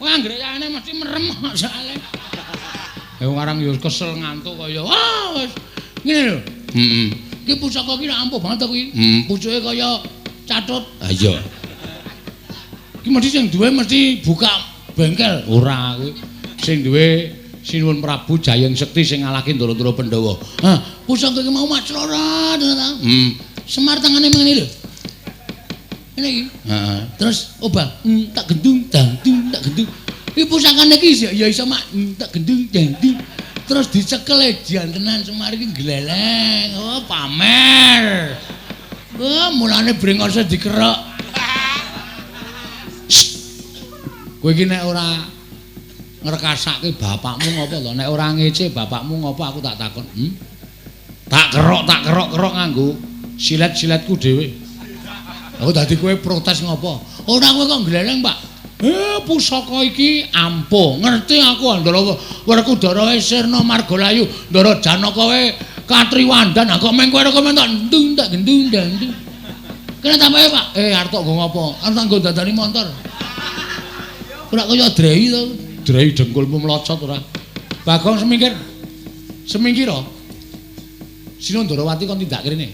Kowe anggere yane mesti merem soalé. Wong arang ya kesel ngantuk kaya wah wis ngene lho. Heeh. Iki pusaka iki ampuh banget to kuwi. Heeh, pucuke kaya catut. Ha iya. Iki mesti sing duwe mesti buka bengkel. Ora kuwi. Sing duwe Sinuwun Prabu Jayeng Sekti sing ngalahke Ndara-ndara Pandhawa. Hah, pusaka iki mau maclorot ta. Heeh. Semar tangane ngene lho. Ngene iki. Heeh. Terus obah, tak gendung, dang dung, tak gendung. Iki pusakane iki ya iso mak tak gendung, dang dung. Terus dicekel jan tenan Semar iki gleleng. Oh, pamer. Wah, mulane brengose dikerok. Kowe iki nek ora ngrekasake bapakmu ngopo to? Nek ora ngece bapakmu ngopo aku tak takon. Tak kerok-kerok nganggo silet-siletku dhewe. Aku dadi kowe protes ngopo? Ora kowe kok gleleng, Pak. Pusaka iki ampuh. Ngerti aku Ndara Werkudara wae Sirna Margalayu, Ndara Janaka wae Katriwandan. Kok meng kowe kok mentok ndung tak gendung ndang. Kena tambahe, Pak. Arep tok nggo ngopo? Arep tak nggo dandani montor. Ora kaya drei to. Drei dengkulmu mlocot ora. Bagong semingkir. Semingkir to. Sinuwun Ndarawati kon tindak rene.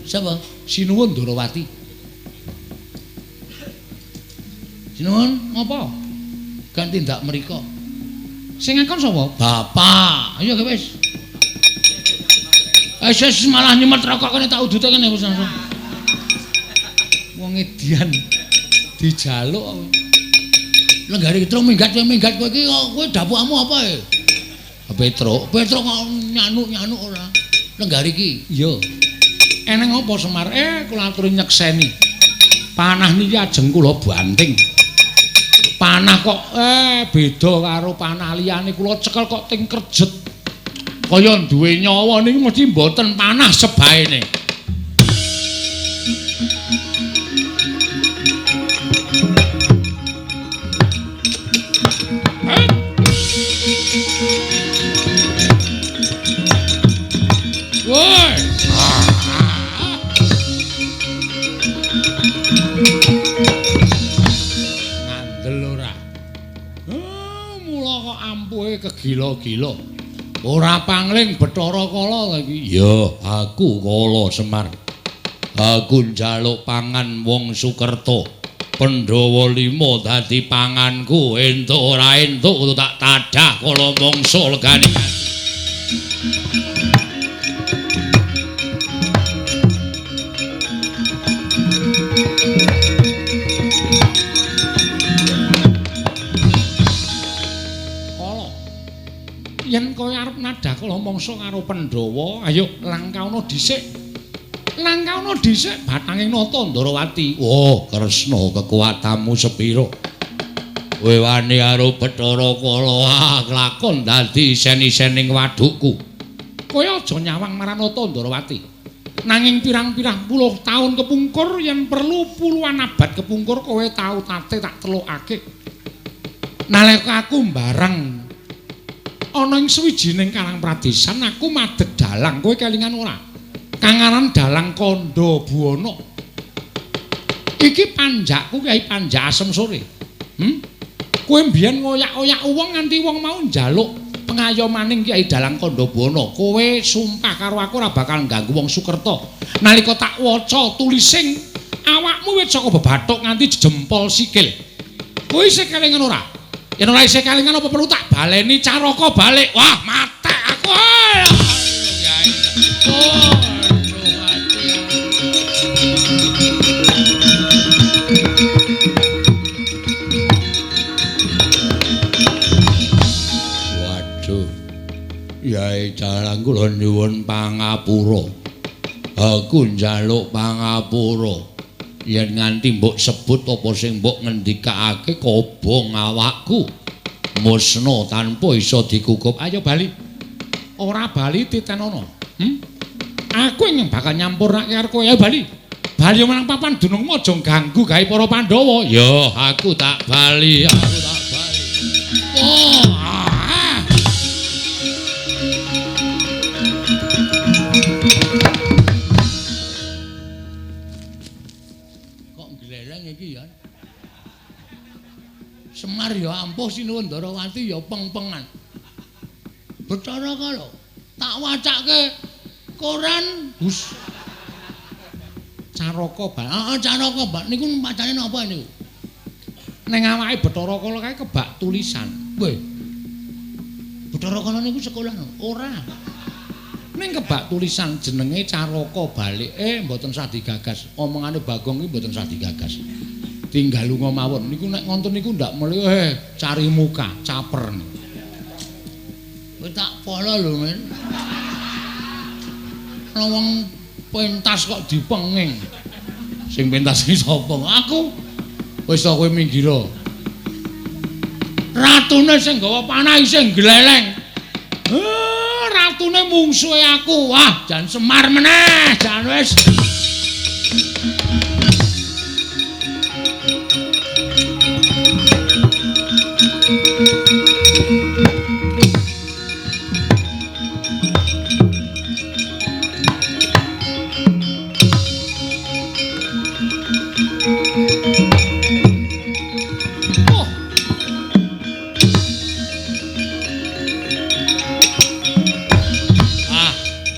Sapa? Sinuwun Ndarawati. Sinuwun ngopo? Kan tindak mriko. Sing ngakon sapa? Bapak. Ayo wis. Wis malah nyemet rokok kene tak udute kene wis langsung. Wong edian dijaluk. Lenggare Petruk minggat kowe iki kowe dapukmu apa e? Petruk, Petruk kok nyanuk-nyanuk ora. Lenggare iki. Iya. Eneng apa Semar? Kula aturi nyekseni. Panah niki ajeng kula banting. Panah kok beda karo panah liyane, kula cekel kok ting kerjet. Kaya duwe nyawa niki mesti mboten panah sebaene. Woi. Ngandel ora. Mula kok ampuhe kegila-gila. Ora pangling Bathara Kala iki. Ya, aku Kala Semar. Aku njaluk pangan wong Sukerta. Pandhawa 5 dadi panganku, entuk ora entuk kudu tak tadah kala mangsa legane. Yen kowe arep nadhah kala mangsa karo Pandhawa, ayo langkaono dhisik. Langkaono dhisik bathanging nata Ndarawati. Oh, Kresna kekuatanmu sepira? Kowe wani karo Bathara Kala kelakon dadi isen-isening wadukku. Kowe aja nyawang marang nata Ndarawati. Nanging pirang-pirang puluh taun kepungkur yen perlu puluhan abad kepungkur kowe tau tate tak telukake. Nalika aku mbareng ana ing sawijining karang pradesan aku madeg dalang, kowe kelingan ora? Kang aran Dalang Kandha Buwana. Iki panjakku Kyai Panjak Asem Sore. Kowe mbiyen ngoyak-oyak wong nganti wong mau njaluk pengayomaning Kyai Dalang Kandha Buwana. Kowe sumpah karo aku ora bakal ngganggu wong Sukerta. Nalika tak waca tulising awakmu wis saka bebathuk nganti jempol sikil. Kowe isih kelingan ora? Yen ora isih kelingan apa perlu tak baleni caraka balik? Wah, matek aku. Oh. Waduh. Yai Dalang kula nyuwun pangapura. Aku njaluk pangapura. Yen nganti mbok sebut apa sing mbok ngendikake kobong awakku. Musna tanpa iso dikukup. Ayo bali. Ora bali titenono. Aku ingin bakal nyampurnake karo kowe. Ayo bali. Bali marang papan dunungmu aja ganggu gawe para Pandhawa. Ya, aku tak bali, aku tak bali. Oh. Kok gleleng iki ya? Semar ya ampuh, Sinuwun Ndarawati ya peng-pengan. Bathara Kala. Tak wacake koran Gus. Caraka bal. Heeh, caraka bal niku pacane napa niku? Ning awake Bathara Kala kae kebak tulisan. Weh. Bathara Kala niku sekolah no? Ora. Ning kebak tulisan jenenge Caraka Balik. Mboten sah digagas. Omongane Bagong iki mboten sah digagas. Tinggal lunga mawon. Niku nek ngonten niku ndak melu cari muka, caper. Kowe tak polo lho, Men. Ana wong pentas kok dipenging. Sing pentas iki sapa? Aku. Wis ta kowe minggir. Ratune sing gawa panah isih gleleng. Ratune mungsuhe aku. Wah, jan Semar meneh, jan wis.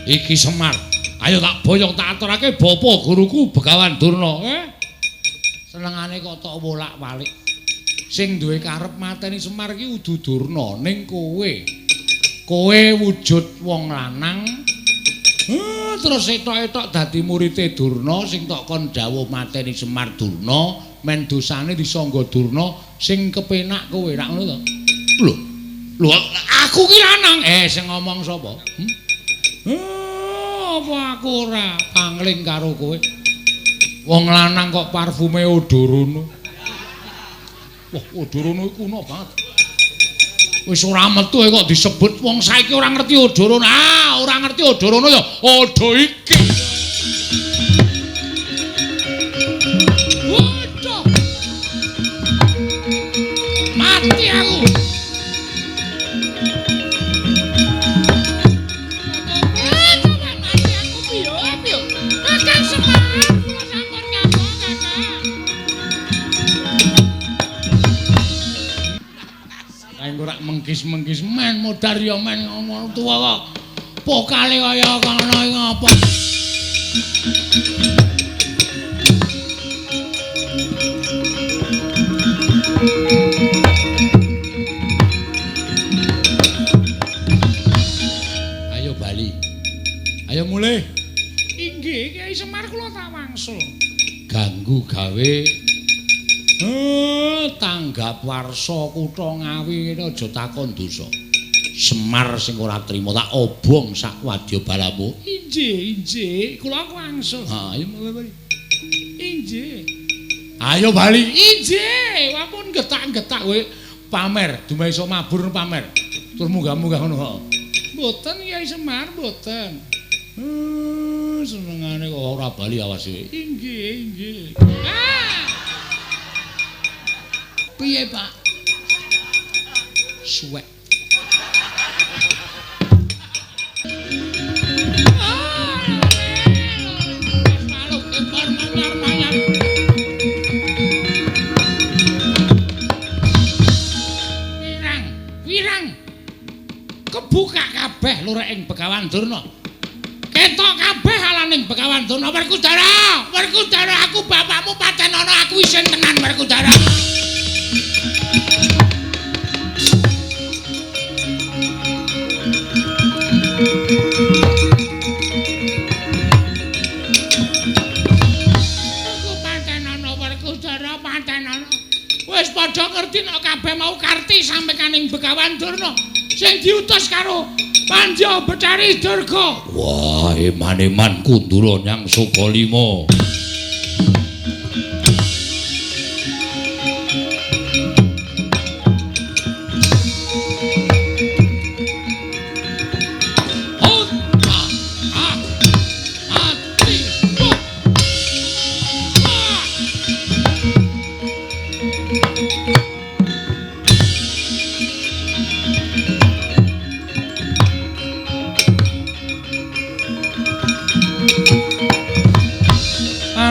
Iki Semar. Ayo tak boyong tak aturake bapa guruku Begawan Durna. Senengane kok tok wolak-walik. Sing duwe karep mateni Semar iki udu Durna ning kowe. Kowe wujud wong lanang. Terus etok-etok dadi murite Durna sing tok kon dawuh mateni Semar Durna, men dosane disangga Durna sing kepenak kowe rak ngono to. Lho. Lho aku ki lanang. Sing ngomong sapa? Apa aku ora pangling karo kowe? Wong lanang kok parfume Odorono. Wah, Odorono iku kuno banget. Wis ora metu kok disebut wong saiki ora ngerti Odorono. Ah, ora ngerti Odorono ya odo iki. Waduh. Mati aku. Mengkis-mengkis men modar ya men ngono tuwa kok pokale kaya ngono iki ngapa. Ayo bali. Ayo mulih. Inggih Kyai Semar kula tak wangsul. Ganggu gawe tanggap warsa kutha Ngawi ngene aja takon dosa. Semar sing ora trima tak obong sak wadya balamu. Inggih, inggih, kula wangsul. Ha, ayo bali. Inggih. Ayo bali. Inggih, ampun getak-getak kowe pamer, dumeh iso mabur pamer. Tur munggah-munggah ngono. Mboten Kyai Semar, mboten. Senengane kok ora bali awas kowe. Inggih, inggih. Ah! Piye, Pak? Suwek. Wirang, wirang. Kebuka kabeh lurek ing Begawan Durna. Ketok kabeh alaning Begawan Durna. Werkudara, Werkudara, aku bapakmu paten ana aku isin tenan Werkudara. Aku paten ana Werkudara, paten ana. Wis padha ngerti nek kabeh mau karti sampekaning Begawan Durna sing diutus karo Pandya Betari Durga. Wah, eman-eman kundura nyang Sukalima.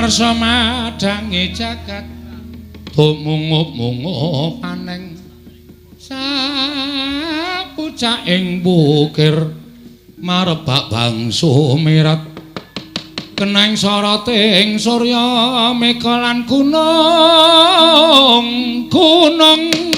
Arsa madange jagat tumungup-mungup aneng sapucuk Puncak ing bukir marebak bangsu mirat keneng soroting surya meka lan gunung gunung.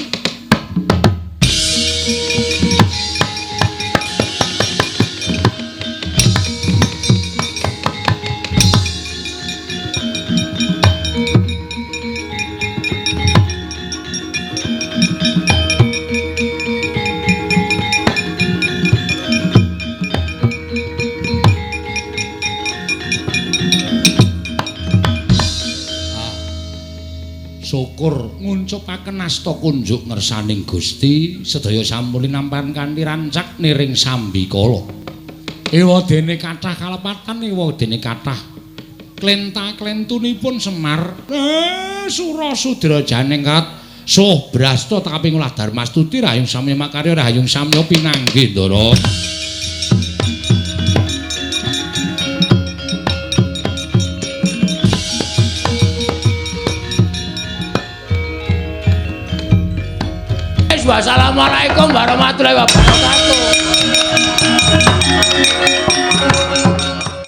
Syukur nguncupaken asta kunjuk ngersaning Gusti sedaya sampun linampan kanthi rancak niring sambikala. Ewa dene kathah kalepatan, ewa dene kathah klenta-klentunipun Semar. Sura sudra janing kat suh brasta kaping ulah darmastuti rahayung samya makarya rahayung samya pinanggih ndara. Wassalamualaikum warahmatullahi wabarakatuh.